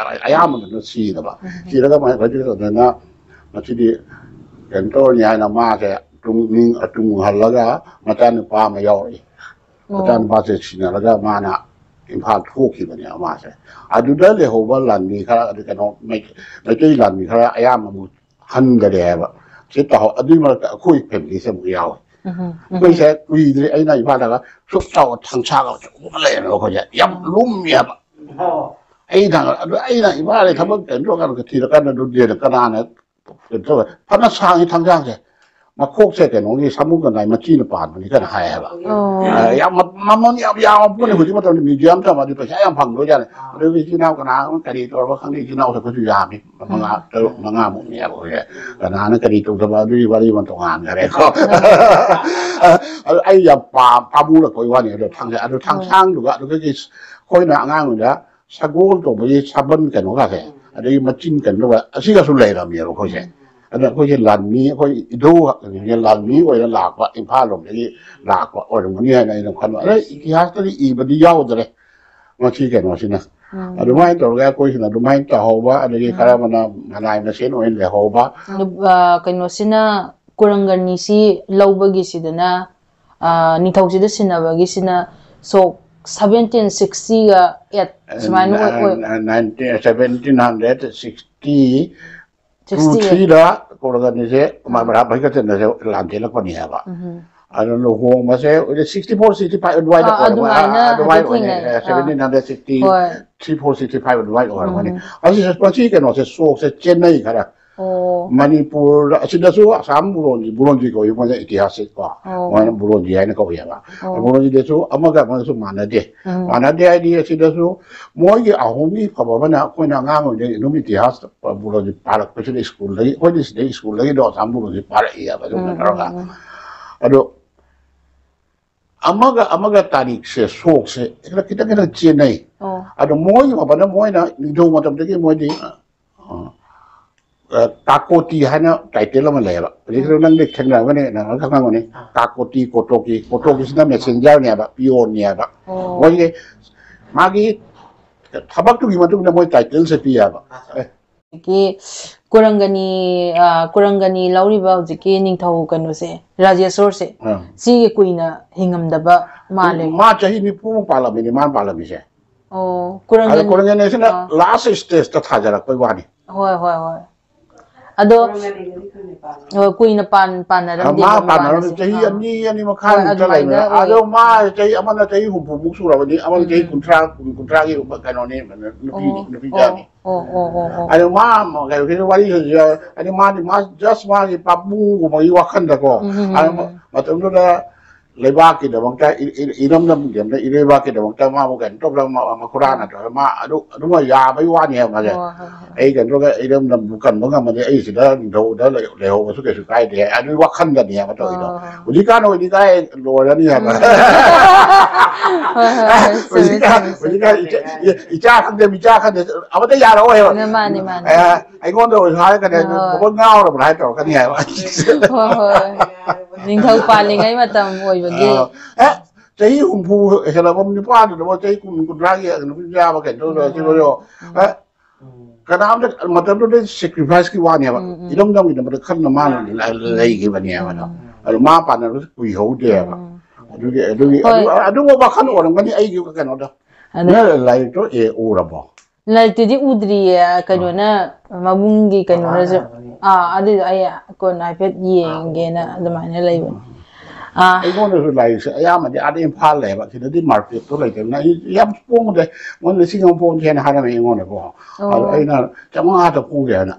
ꯑꯌꯥꯝꯕꯅ ꯁꯤꯗꯕ꯫ ꯁꯤꯔꯒ ꯃꯣꯏ ꯍꯧꯖꯤꯛ ꯑꯗꯨꯅ ꯃꯁꯤꯗꯤ ꯀꯩꯅꯣ ꯇꯧꯔꯅꯤ ꯍꯥꯏꯅ ꯃꯥꯁꯦ ꯇꯨꯡ-, ꯅꯤꯡ-, ꯇꯨꯡꯍꯜꯂꯒ ꯃꯆꯥꯅꯨꯄꯥ ꯑꯃ ꯌꯥꯎꯔꯛꯏ꯫ ꯃꯆꯥꯅꯨꯄꯥꯁꯦ ꯁꯤꯟꯅꯔꯒ ꯃꯥꯅ ꯏꯝꯐꯥꯜ ꯊꯣꯛꯈꯤꯕꯅꯦꯕ ꯃꯥꯁꯦ꯫ ꯑꯗꯨꯗ ꯂꯩꯍꯧꯕ ꯂꯥꯟꯃꯤ ꯈꯔ, ꯑꯗꯩ ꯀꯩꯅꯣ, ꯃꯩ-, ꯃꯩꯇꯩ ꯂꯥꯟꯃꯤ ꯈꯔ ꯑꯌꯥꯝꯕ ꯑꯃꯨꯛ ꯍꯟꯈꯔꯦ ꯍꯥꯏꯕ꯫ ꯁꯤ ꯇꯧꯍꯧ-, ꯑꯗꯨꯒꯤ ꯃꯔꯛꯇ ꯑꯩꯈꯣꯏ ꯐꯦꯃꯤꯂꯤꯁꯦ ꯑꯃꯨꯛ ꯌꯥꯎꯋꯦ꯫ ꯑꯩꯈꯣꯏꯁꯦ ꯀꯨꯏꯗ꯭ꯔꯦ, ꯑꯩꯅ ꯏꯝꯐꯥꯜꯗꯒ ꯁꯨꯛ ꯆꯥꯎꯕ ꯊꯥꯡꯁꯥꯒ ꯑꯆꯧꯕ ꯑꯃ ꯂꯩꯌꯦꯕ ꯑꯩꯈꯣꯏꯁꯦ꯫ ꯌꯥꯝ ꯂꯨꯝꯃꯤ ꯍꯥꯏꯕ꯫ ꯑꯩ ꯊꯥꯡꯒꯠ-, ꯑꯗꯨ ꯑꯩꯅ ꯏꯝꯐꯥꯜꯗ ꯊꯕꯛ ꯀꯩꯅꯣ ꯇꯧꯔꯀꯥꯟꯗ ꯊꯤꯔꯀꯥꯟꯗ ꯑꯗꯨ ꯗꯦꯗ ꯀꯅꯥꯅ ꯀꯩꯅꯣ ꯇꯧꯋꯦ? ꯐꯅ ꯁꯥꯡꯉꯤ ꯊꯥꯡꯁꯥꯡꯁꯦ꯫ ꯃꯈꯣꯛꯁꯦ ꯀꯩꯅꯣꯒꯤ ꯁꯥꯃꯨ ꯀꯪꯒꯥꯏ ꯃꯆꯤꯅ ꯄꯥꯟꯕꯅꯤ ꯀꯅ ꯍꯥꯏꯌꯦꯕ꯫ ꯑꯣ꯫ ꯑ, ꯌꯥꯝ ꯃ-, ꯃꯃꯜ ꯌꯥꯝ ꯌꯥꯝꯕ ꯄꯣꯠꯅꯤ꯫ ꯍꯧꯖꯤꯛ ꯃꯇꯝꯗ ꯃ꯭ꯌꯨꯖꯤꯌꯝ ꯊꯝꯃꯗꯤ ꯄꯩꯁꯥ ꯌꯥꯝ ꯐꯪꯗꯣꯏꯖꯥꯠꯅꯤ꯫ ꯑꯗꯨꯒꯤ ꯏꯆꯤꯟ ꯏꯅꯥꯎ ꯀꯅꯥ ꯑꯃ ꯀꯔꯤ ꯇꯧꯔꯕ ꯈꯪꯗꯦ, ꯏꯆꯤꯟ ꯏꯅꯥꯎꯁꯦ ꯑꯩꯈꯣꯏꯁꯨ ꯌꯥꯝꯃꯤ꯫ ꯃꯉꯥ, ꯎꯝ꯫ ꯇꯔꯨꯛ, ꯃꯉꯥꯃꯨꯛꯅꯦꯕ ꯑꯩꯈꯣꯏꯁꯦ꯫ ꯀꯅꯥꯅ ꯀꯔꯤ ꯇꯧꯗꯕ ꯑꯗꯨꯒꯤ ꯋꯥꯔꯤ ꯑꯃ ꯇꯣꯉꯥꯟꯈꯔꯦꯀꯣ꯫ ꯑꯗꯨ ꯑꯩ ꯌꯥꯝ ꯄꯥꯝ-, ꯄꯥꯝꯃꯨꯔꯛꯄꯒꯤ ꯋꯥꯅꯤ꯫ ꯑꯗꯣ ꯊꯥꯡꯁꯦ, ꯑꯗꯣ ꯎꯝ꯫ ꯊꯥꯡꯁꯥꯡꯗꯨꯒ ꯑꯗꯨꯗꯒꯤ ꯑꯩꯈꯣꯏꯅ ꯑꯉꯥꯡ ꯑꯣꯏꯅ ꯁꯒꯣꯜ ꯇꯧꯕꯒꯤ ꯁꯥꯕꯟ ꯀꯩꯅꯣꯒꯁꯦ, ꯑꯗꯒꯤ ꯃꯆꯤꯟ ꯀꯩꯅꯣꯒ ꯑꯁꯤꯒꯁꯨ ꯂꯩꯔꯝꯃꯦꯕ ꯑꯩꯈꯣꯏꯁꯦ꯫ ꯎꯝ꯫ ꯑꯗ ꯑꯩꯈꯣꯏꯁꯦ ꯂꯥꯟꯃꯤ, ꯑꯩꯈꯣꯏ ꯏꯙꯧ ꯂꯥꯟꯃꯤ ꯑꯣꯏꯅ ꯂꯥꯛꯄ, ꯏꯝꯐꯥꯜ ꯂꯣꯝꯗꯒꯤ ꯂꯥꯛꯄ ꯑꯣꯏꯔꯝꯒꯅꯤ ꯍꯥꯏꯅ ꯑꯩꯅ ꯈꯟꯕ꯫ ꯑꯗ ꯏꯇꯤꯍꯥꯁꯇꯗꯤ ꯏꯕꯗꯤ ꯌꯥꯎꯗ꯭ꯔꯦ ꯃꯁꯤ ꯀꯩꯅꯣꯁꯤꯅ꯫ ꯎꯝ꯫ ꯑꯗꯨꯃꯥꯏꯅ ꯇꯧꯔꯒ ꯑꯩꯈꯣꯏꯁꯤꯅ ꯑꯗꯨꯃꯥꯏꯅ ꯇꯧꯍꯧꯕ, ꯑꯗꯒꯤ ꯎꯝ꯫ ꯈꯔ ꯑꯃꯅ ꯃꯅꯥꯏ ꯃꯁꯦꯟ ꯑꯣꯏꯅ ꯂꯩꯍꯧꯕ꯫ ꯑꯗꯨ, ꯑ, ꯀꯩꯅꯣꯁꯤꯅ, ꯀꯨꯔꯪꯒꯅꯤꯁꯤ ꯂꯧꯕꯒꯤꯁꯤꯗꯅ, ꯑ, ꯅꯤꯡꯊꯧꯁꯤꯗ ꯁꯤꯟꯅꯕꯒꯤꯁꯤꯅ ꯁꯣꯛ ꯁꯚꯦꯟꯇꯤꯟ ꯁꯤꯛꯁꯇꯤꯒ ꯑꯩꯠ ꯁꯨꯃꯥꯏꯅ ꯑꯣꯏ-, ꯑꯣꯏ-, nineteen, seventeen hundred sixty two sixty eight. ꯊ꯭ꯔꯤꯗ ꯀꯣꯔꯒꯅꯤꯁꯦ ꯑꯥ꯫ ꯃꯍꯥꯔꯥꯖ ꯚꯒꯠꯆꯟꯗ꯭ꯔꯁꯦ ꯂꯥꯟ ꯆꯦꯜꯂꯛꯄꯅꯤ ꯍꯥꯏꯕ꯫ ꯎꯝ꯫ ꯑꯗꯨ ꯂꯨꯍꯣꯡꯕꯁꯦ ꯁꯤꯛꯁꯇꯤ ꯐꯣꯔ, ꯁꯤꯛꯁꯇꯤ ꯐꯥꯏꯚ ꯑꯗꯨꯋꯥꯏꯗ ꯑꯥ, ꯑꯣꯏꯔꯝꯒꯅꯤ꯫ ꯑꯗꯨꯃꯥꯏꯅ ꯑꯥ, ꯑꯗꯨꯃꯥꯏꯅ ꯍꯥꯏꯐꯦꯠ ꯑꯣꯏꯅꯤ꯫ ꯊꯦꯡꯅꯩ꯫ ꯑꯥ꯫ ꯁꯚꯦꯟꯇꯤꯟ ꯍꯟꯗ꯭ꯔꯦꯠ ꯁꯤꯛꯁꯇꯤ ꯍꯣꯏ꯫ ꯊ꯭ꯔꯤ ꯐꯣꯔ, ꯁꯤꯛꯁꯇꯤ ꯐꯥꯏꯚ ꯑꯗꯨꯃꯥꯏꯅ ꯑꯣꯏꯔꯝꯒꯅꯤ꯫ ꯎꯝ꯫ ꯑꯁꯤ, ꯃꯁꯤ ꯀꯩꯅꯣꯁꯦ, ꯁꯣꯛꯁꯦ ꯆꯦꯟꯅꯩ ꯈꯔ꯫ ꯑꯣ꯫ ꯃꯅꯤꯄꯨꯔꯗ, ꯑꯁꯤꯗꯁꯨ ꯑꯁꯥꯝ ꯕꯨꯔꯣꯟꯖꯤ, ꯕꯨꯔꯣꯟꯖꯤ ꯀꯧꯏ ꯃꯣꯏꯅ ꯏꯇꯤꯍꯥꯁꯁꯦꯀꯣ꯫ ꯑꯣ꯫ ꯃꯣꯏꯅ ꯕꯨꯔꯣꯟꯖꯤ ꯍꯥꯏꯅ ꯀꯧꯏꯑꯕ꯫ ꯑꯣ꯫ ꯕꯨꯔꯣꯟꯖꯤꯗꯁꯨ ꯑꯃꯒ ꯑꯃꯒꯁꯨ ꯃꯥꯟꯅꯗꯦ꯫ ꯎꯝ꯫ ꯃꯥꯟꯅꯗꯦ ꯍꯥꯏꯗꯤ ꯑꯁꯤꯗꯁꯨ ꯃꯣꯏꯒꯤ ꯑꯍꯨꯝꯒꯤ ꯐꯕ ꯑꯃꯅ ꯑꯩꯈꯣꯏꯅ ꯑꯉꯥꯡ ꯑꯣꯏꯔꯤꯉꯩ ꯑꯗꯨꯝ ꯏꯇꯤꯍꯥꯁ ꯕꯨꯔꯣꯟꯖꯤ ꯄꯥꯔꯛꯄꯁꯤꯗ ꯁ꯭ꯀꯨꯜꯗꯒꯤ, ꯑꯩꯈꯣꯏꯗꯤ ꯁꯤꯗꯩ ꯁ꯭ꯀꯨꯜꯗꯒꯤꯗꯣ ꯑꯁꯥꯝ ꯕꯨꯔꯣꯟꯖꯤ ꯄꯥꯔꯛꯏꯑꯕ ꯑꯗꯨꯝꯅ ꯎꯝ, ꯇꯧꯔꯒ꯫ ꯎꯝ, ꯎꯝ꯫ ꯑꯗꯣ ꯑꯃꯒ ꯑꯃꯒ ꯇꯥꯔꯤꯛꯁꯦ, ꯁꯣꯛꯁꯦ ꯈꯤꯇꯪ ꯈꯤꯇꯪ ꯈꯤꯇꯪ ꯆꯦꯟꯅꯩ꯫ ꯑꯣ꯫ ꯑꯗꯣ ꯃꯣꯏꯒꯤ ꯐꯕꯅ ꯃꯣꯏꯅ ꯅꯤꯡꯊꯧ ꯃꯇꯝꯗꯒꯤ ꯃꯣꯏꯗꯤ, ꯑ, ꯑ, ꯀꯥꯀꯣꯇꯤ ꯍꯥꯏꯅ ꯇꯥꯏꯇꯜ ꯑꯃ ꯂꯩꯌꯦꯕ꯫ ꯍꯧꯖꯤꯛ ꯎꯝ꯫ ꯅꯪꯗꯤ ꯊꯦꯡꯅꯔꯝꯒꯅꯤ, ꯅꯪ ꯈꯪꯉꯝꯒꯅꯤ꯫ ꯑꯥ꯫ ꯀꯥꯀꯣꯇꯤ, ꯀꯣꯇꯣꯀꯤ, ꯀꯣꯇꯣꯀꯤꯁꯤꯅ ꯃꯦꯁꯦꯟꯖꯔꯅꯦꯕ, ꯄꯤꯌꯣꯟꯅꯦꯕ꯫ ꯑꯣ꯫ ꯃꯣꯏꯒꯤ, ꯃꯥꯒꯤ ꯊꯕꯛꯇꯨꯒꯤ ꯃꯇꯨꯡ ꯏꯟꯅ ꯃꯣꯏ ꯇꯥꯏꯇꯜꯁꯦ ꯄꯤꯌꯦꯕ꯫ ꯑꯦ꯫ ꯍꯧꯖꯤꯛꯀꯤ ꯀꯨꯔꯪꯒꯅꯤ, ꯑ, ꯀꯨꯔꯪꯒꯅꯤ ꯂꯧꯔꯤꯕ ꯍꯧꯖꯤꯛꯀꯤ ꯅꯤꯡꯊꯧ ꯀꯩꯅꯣꯁꯦ, ꯔꯥꯖꯦꯁꯣꯔꯁꯦ, ꯑꯥ꯫ ꯁꯤꯒꯤ ꯀꯨꯏꯅ ꯍꯤꯡꯉꯝꯗꯕ ꯃꯥꯜꯂꯦ꯫ ꯃꯥ ꯆꯍꯤ ꯅꯤꯐꯨꯃꯨꯛ ꯄꯥꯜꯂꯝꯃꯤꯅꯦ, ꯃꯥꯅ ꯄꯥꯜꯂꯝꯃꯤꯁꯦ꯫ ꯑꯣ, ꯑꯗꯣ ꯀꯨꯔꯪꯒꯅꯤ꯫ ꯀꯨꯔꯪꯒꯅꯤꯁꯤꯅ ꯑꯥ꯫ ꯂꯥꯁ ꯁ꯭ꯇꯦꯖꯇ ꯊꯥꯖꯔꯛꯄꯩ ꯋꯥꯅꯤ꯫ ꯍꯣꯏ, ꯍꯣꯏ, ꯍꯣꯏ꯫ ꯑꯗꯣ ꯀꯨꯏꯅ ꯄꯥꯟ ꯄꯥꯟꯅꯔꯝꯗꯦ꯫ ꯃꯥ ꯄꯥꯟꯅꯔꯝꯗꯦ꯫ ꯆꯍꯤ ꯑꯅꯤ, ꯑꯅꯤ ꯃꯈꯥꯏꯃꯨꯛꯇ ꯂꯩꯕꯅꯦ꯫ ꯑꯗꯣ ꯃꯥ ꯆꯍꯤ ꯑꯃꯅ ꯆꯍꯤ ꯍꯨꯝꯐꯨꯃꯨꯛ ꯁꯨꯔꯕꯅꯤ, ꯑꯃꯅ ꯆꯍꯤ ꯀꯨꯟꯊ꯭ꯔꯥ, ꯀꯨꯟꯊ꯭ꯔꯥꯒꯤ ꯀꯩꯅꯣꯅꯤ, ꯅꯨꯄꯤꯅꯤ, ꯅꯨꯄꯤ ꯃꯆꯥꯅꯤ꯫ ꯑꯣ ꯑꯣ ꯑꯣ ꯑꯣ꯫ ꯑꯗꯣ ꯃꯥ ꯀꯩꯅꯣꯒꯤ ꯋꯥꯔꯤ ꯍꯧꯖꯤꯛ, ꯑꯗꯣ ꯃꯥꯗꯤ ꯃꯥ just ꯃꯥꯒꯤ ꯄꯥꯕꯨꯡꯒꯨꯝꯕꯒꯤ ꯋꯥꯈꯜꯗꯀꯣ꯫ ꯎꯝ ꯎꯝ ꯎꯝ ꯑꯗꯣ ꯎꯝ꯫ ꯃꯇꯝꯗꯨꯗ ꯂꯩꯕꯥꯛꯀꯤꯗꯃꯛꯇ, ꯏ- ꯏ- ꯏꯔꯝꯗꯝꯒꯤ ꯑꯃꯗ ꯏꯔꯩꯕꯥꯛꯀꯤꯗꯃꯛꯇ ꯃꯥꯕꯨ ꯀꯩꯅꯣ ꯇꯧꯗꯅ, ꯃ- ꯃꯈꯨꯔꯥ ꯅꯠꯇ꯭ꯔꯒ ꯃꯥ ꯑꯗꯨ ꯑꯗꯨꯃ ꯌꯥꯕꯩ ꯋꯥꯅꯦꯕ ꯃꯥꯁꯦ꯫ ꯍꯣꯏ ꯍꯣꯏ ꯍꯣꯏ꯫ ꯑꯩ ꯀꯩꯅꯣꯒ ꯏꯔꯝꯗꯝꯕꯨ ꯀꯟꯕ ꯉꯝꯃꯗꯤ ꯑꯩ ꯁꯤꯗ ꯅꯤꯡꯊꯧꯗ ꯂꯩ- ꯂꯩꯍꯧꯕꯁꯨ ꯀꯩꯁꯨ ꯀꯥꯏꯗꯦ, ꯑꯗꯨꯒꯤ ꯋꯥꯈꯜꯗꯅꯦꯕ ꯇꯧꯔꯤꯗꯣ꯫ ꯍꯣꯏ ꯍꯣꯏ꯫ ꯍꯧꯖꯤꯛꯀꯥꯟ ꯑꯣꯏꯗꯤ ꯀꯥꯏ ꯂꯣꯏꯔꯅꯤ ꯍꯥꯏꯕ꯫ ꯎꯝ꯫ ꯍꯣꯏ ꯍꯣꯏ ꯍꯣꯏ, ꯆꯨꯝꯃꯦ, ꯍꯧꯖꯤꯛꯀꯥꯟ ꯆꯨꯝꯃꯦ, ꯆꯨꯝꯃꯦ꯫ ꯍꯧꯖꯤꯛꯀꯥꯟ ꯏꯆꯥ, ꯏꯆꯥ ꯈꯪꯗꯦ ꯃꯤꯆꯥ ꯈꯪꯗꯦ ꯑꯃꯇ ꯌꯥꯔꯛꯑꯣꯏꯕ꯫ ꯑꯗꯨ ꯃꯥꯅꯤ, ꯃꯥꯅꯦ꯫ ꯑꯦ, ꯑꯩꯉꯣꯟꯗ ꯑꯣꯏꯔꯁꯨ ꯍꯥꯏꯔꯒꯅꯦ, ꯍꯣꯏ꯫ ꯕꯣꯕꯣꯏ ꯉꯥꯎꯔꯕ꯭ꯔꯥ ꯍꯥꯏ ꯇꯧꯔꯛꯀꯅꯤ ꯍꯥꯏꯕ꯫ ꯍꯣꯏ ꯍꯣꯏ꯫ ꯅꯤꯡꯊꯧ ꯄꯥꯜꯂꯤꯉꯩ ꯃꯇꯝ ꯑꯣꯏꯕꯒꯤ꯫ ꯑ, ꯑꯦ, ꯆꯍꯤ ꯍꯨꯝꯐꯨ ꯍꯦꯜꯂꯕ ꯅꯨꯄꯥꯗꯨꯗꯕꯨ ꯆꯍꯤ ꯀꯨꯟ, ꯀꯨꯟꯊ꯭ꯔꯥꯒꯤ ꯅꯨꯄꯤ ꯌꯥꯕ ꯀꯩꯅꯣ ꯇꯧꯔ ꯎꯝ꯫ ꯁꯤꯕꯗꯣ꯫ ꯎꯝ꯫ ꯑꯦ, ꯀꯅꯥꯝꯇ ꯃꯇꯝꯗꯨꯗ ꯁꯦꯀ꯭ꯔꯤꯐꯥꯏꯁꯀꯤ ꯋꯥꯅꯦꯕ꯫ ꯎꯝ, ꯎꯝ꯫ ꯏꯔꯝꯗꯝꯒꯤꯗꯃꯛꯇ ꯈꯟꯅ ꯃꯥꯅ ꯂꯩꯈꯤꯕꯅꯦꯕ꯫ ꯎꯝ꯫ ꯑꯗꯣ ꯃꯥ ꯄꯥꯟꯅꯕꯁꯨ ꯀꯨꯏꯍꯧꯗꯦꯕ꯫ ꯎꯝ꯫ ꯑꯗꯨꯒꯤ, ꯑꯗꯨꯒꯤ, ꯍꯣꯏ꯫ ꯑꯗꯨ-, ꯑꯗꯨꯒꯨꯝꯕ ꯋꯥꯈꯜ ꯑꯣꯏꯔꯝꯒꯅꯤ ꯑꯩꯒꯤ ꯀꯩꯅꯣꯗ꯫ ꯑꯗ ꯅꯪ ꯂꯥꯏꯔꯤꯛꯇꯣ ꯑꯦ ꯎꯔꯕꯣ? ꯂꯥꯏꯔꯤꯛꯇꯨꯗꯤ ꯎꯗ꯭ꯔꯤꯌꯦ, ꯑꯥ꯫ ꯀꯩꯅꯣꯅ, ꯃꯕꯨꯡꯒꯤ ꯀꯩꯅꯣꯅꯁꯨ꯫ ꯑꯥ, ꯑꯗꯨꯏꯗꯣ ꯑꯩ ꯀꯣꯟꯅ ꯍꯥꯏꯐꯦꯠ ꯌꯦꯡꯒꯦꯅ ꯑꯗꯨꯃꯥꯏꯅ ꯂꯩꯕꯅꯤ꯫ ꯑꯥ꯫ ꯑꯩꯉꯣꯟꯗꯁꯨ ꯂꯥꯏꯔꯤꯛꯁꯦ ꯑꯌꯥꯝꯕꯗꯤ ꯑꯥꯗ ꯏꯝꯐꯥꯜ ꯂꯩꯌꯦꯕ, ꯁꯤꯗꯗꯤ ꯃꯥꯔꯀꯦꯠꯇꯣ ꯂꯩꯇꯕꯅꯤꯅ ꯑꯩ ꯌꯥꯝ ꯄꯣꯡꯗꯦ, ꯃꯣꯏ ꯂꯤꯁꯤꯡ ꯑꯃ ꯄꯣꯡꯒꯦꯅ ꯍꯥꯏꯔꯝꯃꯦ ꯑꯩꯉꯣꯟꯗꯀꯣ꯫ ꯑꯗꯣ ꯑꯣ꯫ ꯑꯩꯅ ꯆꯥꯝꯃꯉꯥ ꯈꯛꯇ ꯄꯣꯡꯒꯦ ꯍꯥꯏꯅ꯫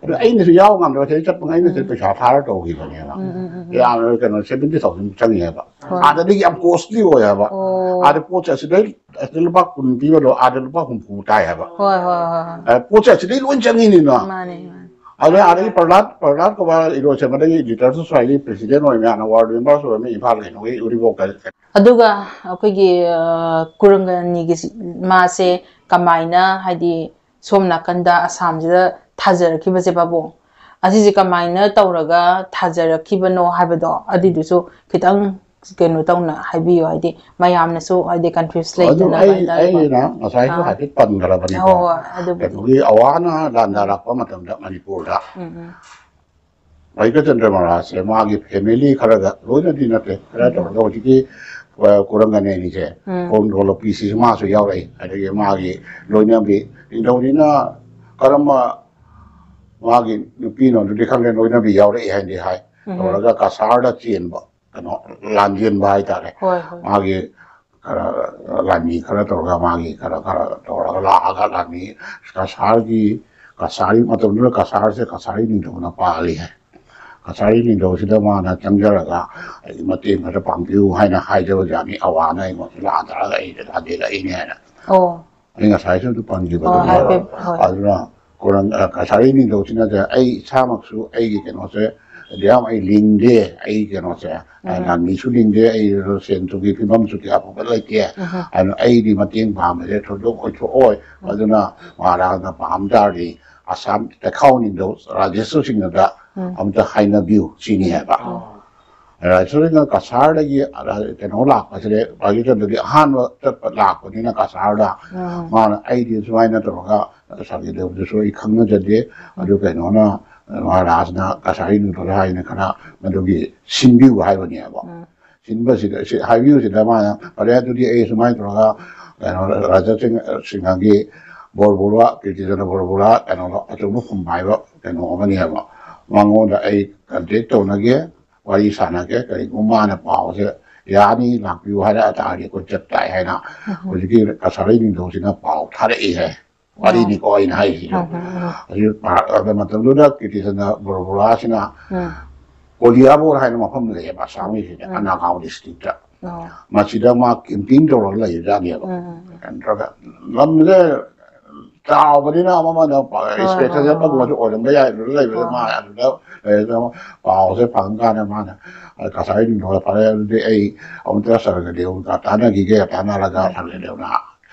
ꯑꯗꯣ ꯑꯩꯅꯁꯨ ꯌꯥꯎ ꯉꯝꯗꯕ, ꯁꯤꯗꯩ ꯆꯠꯄꯉꯩꯅꯁꯨ ꯎꯝ꯫ ꯄꯩꯁꯥ ꯊꯥꯔ ꯇꯧꯈꯤꯕꯅꯦꯕ꯫ ꯎꯝ, ꯎꯝ, ꯎꯝ, ꯎꯝ꯫ ꯌꯥꯝꯅ ꯀꯩꯅꯣ, ꯁꯚꯦꯟꯇꯤ ꯊꯥꯎꯖꯟ ꯆꯪꯉꯦꯕ꯫ ꯍꯣꯏ꯫ ꯑꯥꯗꯗꯤ ꯌꯥꯝ ꯀꯣꯁꯂꯤ ꯑꯣꯏꯌꯦꯕ꯫ ꯑꯣ꯫ ꯑꯥꯗ ꯄꯣꯠꯁꯦ ꯑꯁꯤꯗꯩ ꯑꯁꯤꯗ ꯂꯨꯄꯥ ꯀꯨꯟ ꯄꯤꯕꯗꯣ ꯑꯥꯗ ꯂꯨꯄꯥ ꯍꯨꯝꯐꯨ ꯇꯥꯏ ꯍꯥꯏꯕ꯫ ꯍꯣꯏ, ꯍꯣꯏ, ꯍꯣꯏ, ꯍꯣꯏ꯫ ꯑ, ꯄꯣꯠꯁꯦ ꯑꯁꯤꯗꯩ ꯂꯣꯏ ꯆꯪꯉꯤꯅꯤꯅꯣ꯫ ꯃꯥꯅꯦ, ꯃꯥꯅꯦ꯫ ꯑꯗꯨꯅ ꯑꯥꯗꯒꯤ ꯄ꯭ꯔꯍꯂꯥꯗ, ꯄ꯭ꯔꯍꯂꯥꯗ ꯀꯧꯕ ꯏꯔꯣꯏꯁꯦꯝꯕꯗꯒꯤ ꯏꯗꯤꯇꯔꯁ ꯁꯣꯁꯥꯏꯇꯤ ꯄ꯭ꯔꯦꯁꯤꯗꯦꯟ ꯑꯣꯏꯔꯝꯃꯦ, ꯍꯥꯟꯅ ꯋꯥꯔꯜ ꯃꯦꯝꯕꯔꯁꯨ ꯑꯣꯏꯔꯝꯃꯦ, ꯏꯝꯐꯥꯜ ꯀꯩꯅꯣꯒꯤ ꯎꯔꯤꯄꯣꯛꯇ꯫ ꯑꯗꯨꯒ ꯑꯩꯈꯣꯏꯒꯤ, ꯑ, ꯀꯨꯔꯪꯒꯅꯤꯒꯤ ꯁꯤ-, ꯃꯥꯁꯦ ꯀꯃꯥꯏꯅ, ꯍꯥꯏꯗꯤ, ꯁꯣꯝ ꯅꯥꯀꯟꯗ ꯑꯁꯥꯝꯁꯤꯗ ꯊꯥꯖꯔꯛꯈꯤꯕꯁꯦ ꯄꯥꯕꯨꯡ, ꯑꯁꯤꯁꯦ ꯀꯃꯥꯏꯅ ꯇꯧꯔꯒ ꯊꯥꯖꯔꯛꯈꯤꯕꯅꯣ ꯍꯥꯏꯕꯗꯣ ꯑꯗꯨꯏꯗꯨꯁꯨ ꯈꯤꯇꯪ ꯀꯩꯅꯣ ꯇꯧꯅ ꯍꯥꯏꯕꯤꯌꯨ, ꯍꯥꯏꯗꯤ ꯃꯌꯥꯝꯅꯁꯨ ꯍꯥꯏꯗꯤ ꯀꯟꯐ꯭ꯌꯨꯁ ꯑꯗꯨ ꯂꯩꯗꯅꯕ ꯑꯩ, ꯍꯥꯏꯇꯥꯔꯦꯀꯣ꯫ ꯑꯩꯅ ꯉꯁꯥꯏꯁꯨ ꯑꯥ꯫ ꯍꯥꯏꯐꯦꯠ ꯄꯟꯈ꯭ꯔꯕꯅꯤꯀꯣ꯫ ꯍꯣꯏ, ꯍꯣꯏ, ꯑꯗꯨꯕꯨꯗꯤ꯫ ꯀꯩꯅꯣꯒꯤ ꯑꯋꯥꯅ ꯎꯝ꯫ ꯂꯥꯟꯗꯥꯔꯛꯄ ꯃꯇꯝꯗ ꯃꯅꯤꯄꯨꯔꯗ ꯎꯝ, ꯎꯝ꯫ ꯕꯩꯀꯆꯟꯗ꯭ꯔ ꯃꯍꯥꯔꯥꯖꯁꯦ ꯃꯥꯒꯤ ꯐꯦꯃꯤꯂꯤ ꯈꯔꯒ, ꯂꯣꯏꯅꯗꯤ ꯅꯠꯇꯦ, ꯈꯔ ꯎꯝ꯫ ꯇꯧꯔꯒ ꯍꯧꯖꯤꯛꯀꯤ, ꯑ, ꯀꯨꯔꯪꯒꯅꯦꯅꯤꯁꯦ, ꯎꯝ꯫ ꯀꯣꯝ ꯂꯣꯂꯛꯄꯤꯁꯤꯁꯨ ꯃꯥꯁꯨ ꯌꯥꯎꯔꯛꯏ꯫ ꯑꯗꯒꯤ ꯃꯥꯒꯤ ꯂꯣꯏꯅꯕꯤ ꯅꯤꯡꯊꯧꯅꯤꯅ ꯀꯔꯝꯕ ꯃꯥꯒꯤ ꯅꯨꯄꯤꯅꯣꯗꯨꯗꯤ ꯈꯪꯗꯦ, ꯂꯣꯏꯅꯕꯤ ꯌꯥꯎꯔꯛꯏ ꯍꯥꯏꯅꯗꯤ ꯍꯥꯏ꯫ ꯎꯝ꯫ ꯇꯧꯔꯒ ꯀꯁꯥꯔꯗ ꯆꯦꯟꯕ, ꯀꯩꯅꯣ, ꯂꯥꯟꯖꯦꯟꯕ ꯍꯥꯏꯇꯥꯔꯦ꯫ ꯍꯣꯏ, ꯍꯣꯏ꯫ ꯃꯥꯒꯤ ꯈꯔ ꯂꯥꯟꯃꯤ ꯈꯔ ꯇꯧꯔꯒ, ꯃꯥꯒꯤ ꯈꯔ ꯈꯔ ꯇꯧꯔꯒ ꯂꯥꯛꯑꯒ ꯂꯥꯟꯃꯤ ꯀꯁꯥꯔꯒꯤ, ꯀꯁꯥꯔꯤ, ꯃꯇꯝꯗꯨꯗ ꯀꯁꯥꯔꯁꯦ ꯀꯁꯥꯔꯤ ꯅꯤꯡꯊꯧꯅ ꯄꯥꯜꯂꯤ ꯍꯥꯏ꯫ ꯀꯁꯥꯔꯤ ꯅꯤꯡꯊꯧꯁꯤꯗ ꯃꯥꯅ ꯆꯪꯖꯔꯒ, "ꯑꯩ ꯃꯇꯦꯡ ꯈꯔ ꯄꯥꯡꯕꯤꯌꯨ" ꯍꯥꯏꯅ ꯍꯥꯏꯖꯕ ꯖꯥꯠꯅꯤ꯫ ꯑꯋꯥꯅ ꯑꯩꯉꯣꯟꯗ ꯂꯥꯟꯗꯥꯔꯒ ꯑꯩꯗ ꯂꯥꯟꯗꯦꯜꯂꯛꯏꯅꯦ ꯍꯥꯏꯅ꯫ ꯑꯣ꯫ ꯑꯩ ꯉꯁꯥꯏꯁꯨ ꯑꯗꯨ ꯄꯟꯈꯤꯕꯗꯨꯅꯦꯕ꯫ ꯍꯣꯏ, ꯍꯣꯏ꯫ ꯑꯗꯨꯅ ꯀꯣꯔꯪ-, ꯑ, ꯀꯁꯥꯔꯤ ꯅꯤꯡꯊꯧꯁꯤꯅꯁꯦ, "ꯑꯩ ꯏꯁꯥꯃꯛꯁꯨ ꯑꯩꯒꯤ ꯀꯩꯅꯣꯁꯦ ꯑꯗꯨ ꯌꯥꯝ ꯑꯩ ꯂꯤꯡꯗꯦ, ꯑꯩ ꯀꯩꯅꯣꯁꯦ, ꯑ, ꯎꯝ꯫ ꯂꯥꯟꯃꯤꯁꯨ ꯂꯤꯡꯗꯦ, ꯑꯩ ꯁꯦꯟ ꯊꯨꯝꯒꯤ ꯐꯤꯕꯝꯁꯨ ꯀꯌꯥ ꯐꯕ ꯂꯩꯇꯦ꯫ ꯎꯝ꯫ ꯑꯗꯨꯅ ꯑꯩꯗꯤ ꯃꯇꯦꯡ ꯄꯥꯡꯕꯁꯦ ꯊꯣꯏꯗꯣꯛ ꯑꯣꯏꯊꯣꯛꯑꯣꯏ꯫ ꯎꯝ꯫ ꯑꯗꯨꯅ ꯃꯍꯥꯔꯥꯖꯅ ꯄꯥꯝ ꯇꯥꯔꯗꯤ ꯑꯁꯥꯝ ꯇꯦꯈꯥꯎ ꯅꯤꯡꯊꯧ ꯔꯥꯖꯦꯁ꯭ꯋꯔ ꯁꯤꯡꯅꯗ ꯎꯝ꯫ ꯑꯝꯇ ꯍꯥꯏꯅꯕꯤꯌꯨ" ꯁꯤꯅꯤ ꯍꯥꯏꯕ꯫ ꯑꯣ꯫ ꯔꯥꯏꯁꯣꯔꯤꯅ ꯀꯁꯥꯔꯗꯒꯤ, ꯑ, ꯀꯩꯅꯣ ꯂꯥꯛꯄꯁꯤꯗꯤ, ꯚꯥꯒꯤꯔꯊꯗꯗꯤ ꯑꯍꯥꯟꯕ ꯆꯠꯄ ꯂꯥꯛꯄꯅꯤꯅ ꯀꯁꯥꯔꯗ, ꯎꯝ꯫ ꯃꯥꯅ, "ꯑꯩꯗꯤ ꯁꯨꯃꯥꯏꯅ ꯇꯧꯔꯒ ꯁꯥꯔꯒꯤ ꯗꯦꯕꯗꯁꯨ ꯑꯩ ꯈꯪꯅꯖꯗꯦ, ꯑꯗꯨ ꯀꯩꯅꯣꯅ, ꯃꯍꯥꯔꯥꯖꯅ ꯀꯁꯥꯔꯤ ꯅꯨꯡꯊꯣꯜ ꯍꯥꯏꯅ ꯈꯔ ꯃꯗꯨꯒꯤ ꯁꯤꯟꯕꯤꯌꯨ" ꯍꯥꯏꯕꯅꯦꯕ꯫ ꯎꯝ꯫ ꯁꯤꯟꯕꯁꯤꯗ, ꯁꯤ ꯍꯥꯏꯕꯤꯌꯨꯁꯤꯗ ꯃꯥꯅ, "ꯐꯔꯦ, ꯑꯗꯨꯗꯤ ꯑꯩ ꯁꯨꯃꯥꯏꯅ ꯇꯧꯔꯒ, ꯀꯩꯅꯣ, ꯔꯥꯖꯥ ꯁꯤꯡ-, ꯁꯤꯡꯍꯒꯤ ꯕꯣꯔꯕꯨꯔꯥ, ꯀꯤꯔꯇꯤꯆꯟꯗ꯭ꯔ ꯕꯣꯔꯕꯨꯔꯥ, ꯀꯩꯅꯣ, ꯑꯆꯧꯕ ꯐꯝ ꯍꯥꯏꯕ ꯀꯩꯅꯣ ꯑꯃꯅꯦꯕ, ꯃꯉꯣꯟꯗ ꯑꯩ ꯀꯟꯇꯦꯛ ꯇꯧꯅꯒꯦ, ꯋꯥꯔꯤ ꯁꯥꯟꯅꯒꯦ, ꯀꯔꯤꯒꯨꯝꯕ ꯃꯥꯅ ꯄꯥꯎꯁꯦ ꯌꯥꯅꯤ, ꯂꯥꯛꯄꯤꯌꯨ ꯍꯥꯏꯔꯛꯑ ꯇꯥꯔꯗꯤ ꯑꯩꯈꯣꯏ ꯆꯠ ꯇꯥꯏ" ꯍꯥꯏꯅ ꯎꯝ꯫ ꯍꯧꯖꯤꯛꯀꯤ ꯀꯁꯥꯔꯤ ꯅꯤꯡꯊꯧꯁꯤꯅ ꯄꯥꯎ ꯊꯥꯔꯛꯏ ꯍꯥꯏ꯫ ꯋꯥꯔꯤꯅꯤꯀꯣ ꯑꯩꯅ ꯍꯥꯏꯔꯤꯁꯤꯁꯨ꯫ ꯎꯝ, ꯎꯝ, ꯎꯝ꯫ ꯑꯁꯤ ꯄꯥ-, ꯑꯗ ꯃꯇꯝꯗꯨꯗ ꯀꯤꯔꯇꯤꯆꯟꯗ꯭ꯔ ꯕꯣꯔꯕꯨꯔꯥꯁꯤꯅ ꯎꯝ꯫ ꯀꯣꯂꯤꯌꯥꯕꯣꯔ ꯍꯥꯏꯅ ꯃꯐꯝ ꯂꯩꯌꯦꯕ ꯑꯁꯥꯝꯒꯤꯁꯤꯗ, ꯎꯝ꯫ ꯑꯅꯥꯒꯥꯎ ꯗꯤꯁꯇ꯭ꯔꯤꯛꯇ꯫ ꯑꯣ꯫ ꯃꯁꯤꯗ ꯃꯥ ꯀꯦꯝꯄꯤꯡ ꯇꯧꯔꯒ ꯂꯩꯕꯖꯥꯠꯅꯦꯕ꯫ ꯎꯝ, ꯎꯝ, ꯎꯝ꯫ ꯀꯩꯅꯣ ꯇꯧꯔꯒ ꯂꯝꯁꯦ ꯆꯥꯎꯕꯅꯤꯅ ꯑꯃ ꯑꯃꯅ ꯄ-, ꯍꯣꯏ, ꯏꯁꯄꯦꯛꯇꯔ ꯍꯣꯏ, ꯆꯠꯄꯒꯨꯝꯕꯁꯨ ꯍꯣꯏ꯫ ꯑꯣꯏꯔꯝꯕ ꯌꯥꯏ, ꯑꯗꯨꯗ ꯂꯩꯕꯗ ꯍꯣꯏ, ꯃꯥ ꯍꯣꯏ꯫ ꯑꯗꯨꯗ ꯂꯩꯔꯒ ꯄꯥꯎꯁꯦ ꯐꯪꯀꯥꯟꯗ ꯃꯥꯅ ꯀꯁꯥꯔꯤ ꯅꯤꯡꯊꯧꯗ, "ꯐꯔꯦ, ꯑꯗꯨꯗꯤ ꯑꯩ ꯑꯃꯨꯛꯇ ꯁꯔꯒꯗꯦꯕꯒ ꯇꯥꯟꯅꯈꯤꯒꯦ, ꯇꯥꯟꯅꯔꯒ ꯎꯝ꯫ ꯁꯔꯒꯗꯦꯕꯅ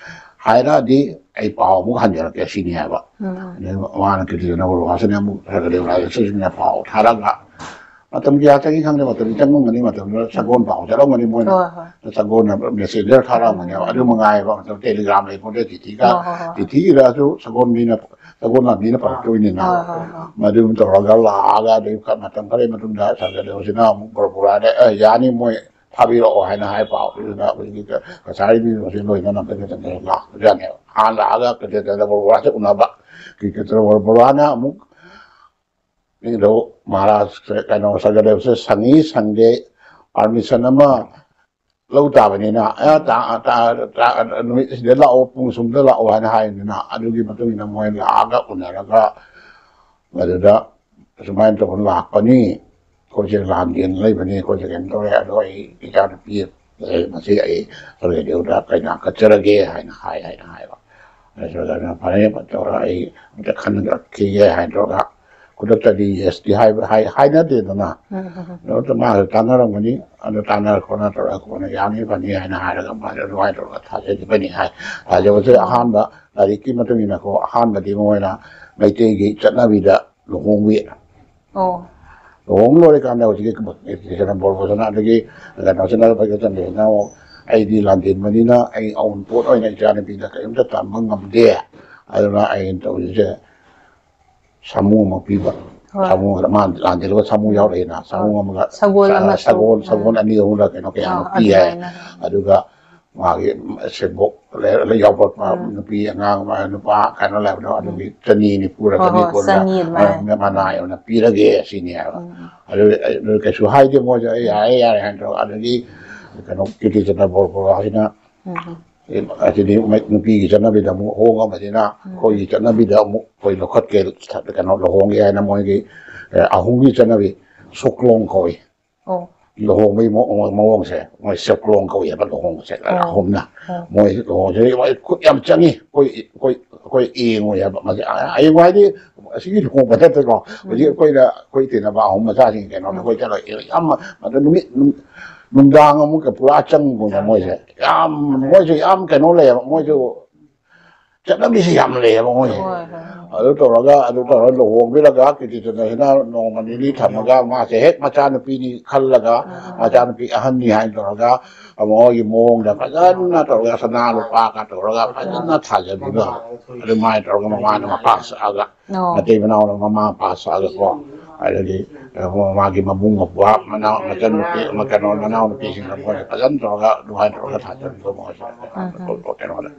ꯍꯥꯏꯔꯛꯑꯗꯤ ꯑꯩ ꯄꯥꯎ ꯑꯃꯨꯛ ꯍꯟꯖꯔꯛꯀꯦ" ꯁꯤꯅꯦꯕ꯫ ꯎꯝ꯫ ꯑꯗꯩ ꯃꯥꯅ ꯀꯤꯔꯇꯤꯆꯟꯗ꯭ꯔ ꯕꯣꯔꯕꯨꯔꯥꯁꯤꯅ ꯑꯃꯨꯛ ꯁꯔꯒꯗꯦꯕ ꯔꯥꯖꯦꯁ꯭ꯋꯔꯤꯁꯤꯡꯅ ꯄꯥꯎ ꯊꯥꯔꯒ, ꯃꯇꯝ ꯀꯌꯥ ꯆꯪꯉꯤ ꯈꯪꯗꯦ, ꯃꯇꯝꯗꯤ ꯆꯪꯉꯝꯒꯅꯤ, ꯃꯇꯝꯗꯨꯗ ꯁꯒꯣꯜ ꯄꯥꯎ ꯆꯠꯂꯝꯒꯅꯤ, ꯃꯣꯏꯅ ꯍꯣꯏ, ꯍꯣꯏ꯫ ꯁꯒꯣꯜꯅ ꯃꯦꯁꯦꯟꯖꯔ ꯊꯥꯔꯛꯑꯝꯒꯅꯦꯕ꯫ ꯎꯝ꯫ ꯑꯗꯨ ꯃꯉꯥꯏꯕ, ꯃꯇꯝ ꯇꯦꯂꯤꯒ꯭ꯔꯥꯝ ꯂꯩꯄꯣꯠꯇꯦ, ꯆꯤꯊꯤꯒ, ꯍꯣꯏ, ꯍꯣꯏ, ꯍꯣꯏ꯫ ꯆꯤꯊꯤ ꯏꯔꯛꯑꯁꯨ ꯁꯒꯣꯜ ꯃꯤꯅ, ꯁꯒꯣꯜ ꯂꯥꯟꯃꯤꯅ ꯄꯨꯔꯛꯇꯣꯏꯅꯤꯅ꯫ ꯍꯣꯏ, ꯍꯣꯏ, ꯍꯣꯏ꯫ ꯃꯗꯨ ꯇꯧꯔꯒ ꯂꯥꯛꯑꯒ, ꯑꯗꯩ ꯈ-, ꯃꯇꯝ ꯈꯔꯒꯤ ꯃꯇꯨꯡꯗ ꯁꯔꯒꯗꯦꯕꯁꯤꯅ ꯑꯃꯨꯛ ꯕꯣꯔꯕꯨꯔꯥꯗ, "ꯑꯦ, ꯌꯥꯅꯤ, ꯃꯣꯏ ꯊꯥꯕꯤꯔꯛꯑꯣ" ꯍꯥꯏꯅ ꯍꯥꯏ ꯄꯥꯎꯁꯤꯗ ꯑꯩꯈꯣꯏꯒꯤ ꯀ-, ꯀꯁꯥꯔꯤ ꯃꯤꯁꯤꯡꯁꯦ ꯂꯣꯏꯅꯅ ꯀꯩꯅꯣ ꯇꯧꯗꯅ ꯂꯥꯛꯄꯖꯥꯠꯅꯦꯕ꯫ ꯍꯥꯟꯅ ꯂꯥꯛꯑꯒ ꯀꯩꯅꯣ ꯇꯧꯗꯅ ꯕꯣꯔꯕꯨꯔꯥꯁꯦ ꯎꯅꯕ꯫ ꯀꯤꯔꯇꯤꯆꯟꯗ꯭ꯔ ꯕꯣꯔꯕꯨꯔꯥꯅ ꯑꯃꯨꯛ ꯅꯤꯡꯊꯧ ꯃꯍꯥꯔꯥꯖ ꯀꯩꯅꯣ ꯁꯒꯗꯦꯕꯁꯦ ꯁꯪꯉꯤ ꯁꯪꯗꯦ, ꯄꯥꯔꯃꯤꯁꯟ ꯑꯃ ꯂꯧ ꯇꯥꯕꯅꯤꯅ, "ꯑꯦ, ꯇꯥ-, ꯇꯥ-, ꯇꯥ-, ꯅꯨꯃꯤꯠ ꯁꯤꯗ ꯂꯥꯛꯑꯣ, ꯄꯨꯡ ꯁꯨꯝꯗ ꯂꯥꯛꯑꯣ" ꯍꯥꯏꯅ ꯍꯥꯏꯕꯅꯤꯅ, ꯑꯗꯨꯒꯤ ꯃꯇꯨꯡ ꯏꯟꯅ ꯃꯣꯏ ꯂꯥꯛꯑꯒ ꯎꯅꯔꯒ, ꯃꯗꯨꯗ ꯁꯨꯃꯥꯏꯅ ꯇꯧꯗꯅ ꯂꯥꯛꯄꯅꯤ, ꯑꯩꯈꯣꯏꯁꯦ ꯂꯥꯟꯗꯦꯟ ꯂꯩꯕꯅꯤ, ꯑꯩꯈꯣꯏꯁꯦ ꯀꯩꯅꯣ ꯇꯧꯔꯦ, ꯑꯗꯣ ꯑꯩ ꯏꯆꯥꯅꯨꯄꯤ, ꯑꯦ, ꯃꯁꯤ ꯑꯩ ꯔꯦꯗꯤꯑꯣꯗ ꯀꯩꯅꯥ ꯀꯠꯆꯔꯒꯦ ꯍꯥꯏꯅ ꯍꯥꯏ ꯍꯥꯏꯅ ꯍꯥꯏꯕ꯫ ꯑꯗꯨꯗ ꯐꯔꯦ ꯇꯧꯔ ꯑꯩ ꯑꯝꯇ ꯈꯟꯅꯔꯛꯈꯤꯒꯦ ꯍꯥꯏꯅ ꯇꯧꯔꯒ ꯈꯨꯗꯛꯇꯗꯤ ꯌꯦꯁꯇꯤ ꯍꯥꯏꯕ ꯍꯥꯏ-, ꯍꯥꯏꯅꯗꯦꯗꯅ꯫ ꯎꯝ, ꯎꯝ, ꯎꯝ꯫ ꯑꯗꯨꯗ ꯃꯥꯁꯨ ꯇꯥꯟꯅꯔꯝꯒꯅꯤ, ꯑꯗꯨ ꯇꯥꯟꯅꯔ ꯈꯣꯠꯅ ꯇꯧꯔꯒ ꯀꯣꯟꯅ ꯌꯥꯅꯤ ꯐꯅꯤ ꯍꯥꯏꯅ ꯍꯥꯏꯔꯒ ꯃꯥꯁꯦ ꯑꯗꯨꯃꯥꯏꯅ ꯇꯧꯔꯒ ꯊꯥꯖꯈꯤꯕꯅꯤ ꯍꯥꯏ꯫ ꯊꯥꯖꯕꯁꯦ ꯑꯍꯥꯟꯕ ꯂꯥꯏꯔꯤꯛꯀꯤ ꯃꯇꯨꯡ ꯏꯟꯅꯀꯣ, ꯑꯍꯥꯟꯕꯗꯤ ꯃꯣꯏꯅ ꯃꯩꯇꯩꯒꯤ ꯆꯠꯅꯕꯤꯗ ꯂꯨꯍꯣꯡꯕꯤ꯫ ꯑꯣ꯫ ꯂꯨꯍꯣꯡ ꯂꯣꯏꯔꯀꯥꯟꯗ ꯍꯧꯖꯤꯛꯀꯤ ꯀꯩꯅꯣ ꯕꯣꯔꯕꯣꯁꯅ ꯑꯗꯒꯤ ꯀꯩꯅꯣꯁꯤꯅ ꯆꯟꯗ꯭ꯔꯁꯤꯅ ꯑꯃꯨꯛ, "ꯑꯩꯗꯤ ꯂꯥꯟꯗꯦꯟꯕꯅꯤꯅ ꯑꯩ ꯑꯎꯟꯄꯣꯠ ꯑꯣꯏꯅ ꯏꯆꯥꯅꯨꯄꯤꯗ ꯀꯔꯤꯝꯇ ꯇꯝꯕ ꯉꯝꯗꯦ, ꯑꯗꯨꯅ ꯑꯩꯅ ꯇꯧꯔꯤꯁꯦ ꯁꯥꯃꯨ ꯑꯃ ꯄꯤꯕ"꯫ ꯍꯣꯏ꯫ ꯁꯥꯃꯨ ꯑꯃ, ꯃꯥ ꯂꯥꯟꯗꯦꯟꯕ ꯁꯥꯃꯨ ꯎꯝ꯫ ꯌꯥꯎꯔꯛꯑꯦꯅ, ꯁꯥꯃꯨ ꯍꯣꯏ꯫ ꯑꯃꯒ ꯁꯒꯣꯜ ꯁ-, ꯑꯃꯁꯨ, ꯁꯒꯣꯜ, ꯁꯒꯣꯜ ꯎꯝ꯫ ꯑꯅꯤ ꯑꯍꯨꯝꯂ ꯀꯩꯅꯣ ꯀꯌꯥꯅꯣ ꯑꯥ, ꯄꯤ ꯍꯥꯏ꯫ ꯑꯗꯨꯃꯥꯏꯅ꯫ ꯑꯗꯨꯒ ꯃꯥꯒꯤ ꯁꯦꯕꯣꯛ ꯂꯩ-, ꯂꯩ ꯌꯥꯎꯕ ꯎꯝ꯫ ꯅꯨꯄꯤ ꯑꯉꯥꯡ, ꯅꯨꯄꯥ ꯀꯩꯅꯣ ꯂꯩꯕꯗꯣ, ꯎꯝ꯫ ꯑꯗꯨꯒꯤ ꯆꯅꯤ ꯅꯤꯐꯨꯔ ꯍꯣꯏ, ꯆꯅꯤ ꯍꯣꯏ, ꯀꯨꯟꯂ, ꯆꯅꯤ ꯑꯗꯨꯃꯥꯏꯅ꯫ ꯑ, ꯃꯅꯥꯏ ꯑꯣꯏꯅ ꯄꯤꯔꯒꯦ ꯁꯤꯅꯦ ꯍꯥꯏꯕ꯫ ꯎꯝ꯫ ꯑꯗꯨ, ꯑꯗꯨ ꯀꯩꯁꯨ ꯍꯥꯏꯗꯦ ꯃꯣꯏꯁꯨ, "ꯑꯩ ꯌꯥꯔꯦ, ꯌꯥꯔꯦ" ꯍꯥꯏꯅ ꯇꯧꯔꯒ, ꯑꯗꯒꯤ ꯀꯩꯅꯣ ꯀꯤꯔꯇꯤꯆꯟꯗ꯭ꯔ ꯕꯣꯔꯕꯣꯁꯥꯁꯤꯅ, ꯎꯝ꯫ "ꯑꯦ, ꯑꯁꯤꯗꯤ ꯃꯩ-, ꯅꯨꯄꯤꯒꯤ ꯆꯠꯅꯕꯤꯗ ꯑꯃꯨꯛ ꯍꯣꯡꯉꯕꯅꯤꯅ ꯎꯝ꯫ ꯑꯩꯈꯣꯏꯒꯤ ꯆꯠꯅꯕꯤꯗ ꯑꯃꯨꯛ ꯑꯩꯈꯣꯏ ꯂꯧꯈꯠꯀꯦ, ꯀꯩꯅꯣ ꯂꯨꯍꯣꯡꯒꯦ" ꯍꯥꯏꯅ ꯃꯣꯏꯒꯤ, ꯑꯦ, ꯑꯍꯨꯝꯒꯤ ꯆꯠꯅꯕꯤ ꯁꯣꯛꯂꯣꯡ ꯀꯧꯏ꯫ ꯑꯣ꯫ ꯂꯨꯍꯣꯡꯕꯒꯤ ꯃꯑꯣꯡ-, ꯃꯑꯣꯡꯁꯦ ꯃꯣꯏ ꯁꯣꯛꯂꯣꯡ ꯀꯧꯏ ꯍꯥꯏꯕ ꯂꯨꯍꯣꯡꯕꯁꯦ꯫ ꯑꯣ꯫ ꯑꯍꯨꯝꯅ꯫ ꯑꯣ꯫ ꯃꯣꯏ ꯂꯨꯍꯣꯡꯕꯁꯦ ꯃꯣꯏ ꯈꯨꯠ ꯌꯥꯝ ꯆꯪꯉꯤ꯫ ꯑꯩꯈꯣꯏ, ꯑꯩꯈꯣꯏ, ꯑꯩꯈꯣꯏ ꯌꯦꯡꯉꯨꯏ ꯍꯥꯏꯕ꯫ ꯃꯁꯤ ꯑꯌꯦꯡꯕ ꯍꯥꯏꯗꯤ ꯑꯁꯤꯒꯤ ꯂꯨꯍꯣꯡꯕ ꯅꯠꯇꯦꯀꯣ꯫ ꯍꯧꯖꯤꯛ ꯎꯝ꯫ ꯑꯩꯈꯣꯏꯅ, ꯑꯩꯈꯣꯏ ꯇꯤꯟꯅꯕ ꯑꯍꯨꯝ ꯃꯆꯥꯁꯤꯡ ꯀꯩꯅꯣꯗ ꯎꯝ꯫ ꯑꯩꯈꯣꯏ ꯆꯠꯂꯣꯏ꯫ ꯌꯥꯝ ꯃ-, ꯃꯗꯨ ꯅꯨꯃꯤꯠ, ꯅꯨꯡ-, ꯅꯨꯡꯗꯥꯡ ꯑꯃꯨꯛꯀ ꯄꯨꯔꯥ ꯆꯪꯕꯅ ꯃꯣꯏꯁꯦ꯫ ꯌꯥꯝ, ꯃꯣꯏꯁꯦ ꯌꯥꯝ ꯀꯩꯅꯣ ꯂꯩꯌꯦꯕ꯫ ꯃꯣꯏꯁꯦ ꯆꯠꯅꯕꯤꯁꯦ ꯌꯥꯝ ꯂꯩꯌꯦꯕ ꯃꯣꯏꯁꯦ꯫ ꯍꯣꯏ, ꯍꯣꯏ꯫ ꯑꯗꯨ ꯇꯧꯔꯒ, ꯑꯗꯨ ꯇꯧꯔꯒ ꯂꯨꯍꯣꯡꯕꯤꯔꯒ ꯀꯤꯔꯇꯤꯆꯟꯗ꯭ꯔꯁꯤꯅ ꯅꯣꯡꯃ ꯅꯤꯅꯤ ꯊꯝꯃꯒ ꯃꯥꯁꯦ ꯍꯦꯛ ꯃꯆꯥꯅꯨꯄꯤꯅꯤ ꯈꯜꯂꯒ, ꯎꯝ꯫ ꯃꯆꯥꯅꯨꯄꯤ ꯑꯍꯟꯅꯤ ꯍꯥꯏꯅ ꯇꯧꯔꯒ ꯃꯣꯏꯒꯤ ꯃꯑꯣꯡꯗ ꯐꯖꯅ ꯇꯧꯔꯒ ꯁꯅꯥ ꯂꯨꯄꯥꯒ ꯇꯧꯔꯒ ꯐꯖꯅ ꯊꯥꯖꯕꯤꯕ꯫ ꯑꯗꯨꯃꯥꯏꯅ ꯇꯧꯔꯒ ꯃꯃꯥꯅ ꯃꯄꯥ ꯁꯛꯑꯒ, ꯑꯣ꯫ ꯃꯇꯩ ꯃꯅꯥꯎꯅ ꯃꯃꯥ ꯃꯄꯥ ꯁꯛꯑꯒꯀꯣ, ꯑꯗꯒꯤ, ꯑ, ꯃꯥꯒꯤ ꯃꯕꯨꯡ ꯃꯧꯄ꯭ꯋꯥ, ꯃꯅꯥꯎ, ꯃꯆꯟꯅꯨꯄꯤ, ꯃ-, ꯀꯩꯅꯣ, ꯃꯅꯥꯎꯅꯨꯄꯤꯁꯤꯡꯒ ꯃꯣꯏꯅ ꯐꯖꯅ ꯇꯧꯔꯒ ꯑꯗꯨꯃꯥꯏꯅ ꯇꯧꯔꯒ ꯊꯥꯖꯕꯤꯕ ꯃꯣꯏꯁꯦ꯫ ꯎꯝ, ꯎꯝ꯫ ꯀꯩꯅꯣꯗ,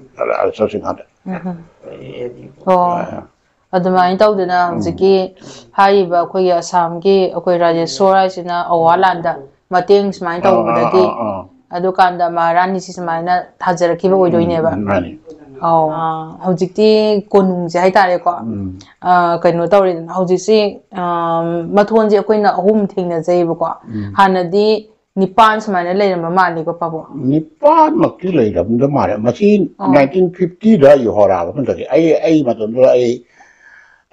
ꯑ, ꯆꯠꯁꯤꯡꯍꯥꯗ꯫ ꯎꯝ, ꯎꯝ꯫ ꯑꯣ꯫ ꯑ, ꯑꯗꯨꯃꯥꯏꯅ ꯇꯧꯗꯅ ꯍꯧꯖꯤꯛꯀꯤ ꯍꯥꯏꯔꯤꯕ ꯑꯩꯈꯣꯏꯒꯤ ꯑꯁꯥꯝꯒꯤ ꯑꯩꯈꯣꯏ ꯔꯥꯖꯦꯁꯣꯔ ꯍꯥꯏꯁꯤꯅ ꯑꯋꯥ ꯂꯥꯟꯗ ꯃꯇꯦꯡ ꯁꯨꯃꯥꯏꯅ ꯇꯧꯕꯗꯒꯤ, ꯑꯗꯨꯀꯥꯟꯗ ꯃꯍꯥꯔꯥꯅꯤꯁꯤ ꯁꯨꯃꯥꯏꯅ ꯊꯥꯖꯔꯛꯈꯤꯕ ꯑꯣꯏꯗꯣꯏꯅꯦꯕ꯫ ꯑꯧ꯫ ꯑꯥ, ꯍꯧꯖꯤꯛꯇꯤ ꯀꯣꯅꯨꯡꯁꯦ ꯍꯥꯏꯇꯥꯔꯦꯀꯣ꯫ ꯑꯥ, ꯀꯩꯅꯣ ꯇꯧꯔꯦꯗꯅ ꯍꯧꯖꯤꯛꯁꯤ, ꯑꯥ, ꯃꯊꯣꯟꯁꯦ ꯑꯩꯈꯣꯏꯅ ꯑꯍꯨꯝ ꯊꯦꯡꯅꯖꯩꯕꯀꯣ꯫ ꯍꯥꯟꯅꯗꯤ ꯅꯤꯄꯥꯟ ꯁꯨꯃꯥꯏꯅ ꯂꯩꯔꯝꯕ ꯃꯥꯜꯂꯤꯀꯣ, ꯄꯥꯕꯨꯡ? ꯅꯤꯄꯥꯟꯃꯛꯇꯤ ꯂꯩꯔꯝꯗ ꯃꯥꯜꯂꯦ꯫ ꯃꯁꯤ ꯑꯣ꯫ Nineteen fifty ꯗ ꯌꯨꯍꯥꯔꯥꯕ ꯃꯇꯝꯗꯗꯤ ꯑꯩ, ꯑꯩ ꯃꯇꯝꯗꯨꯗ ꯑꯩ,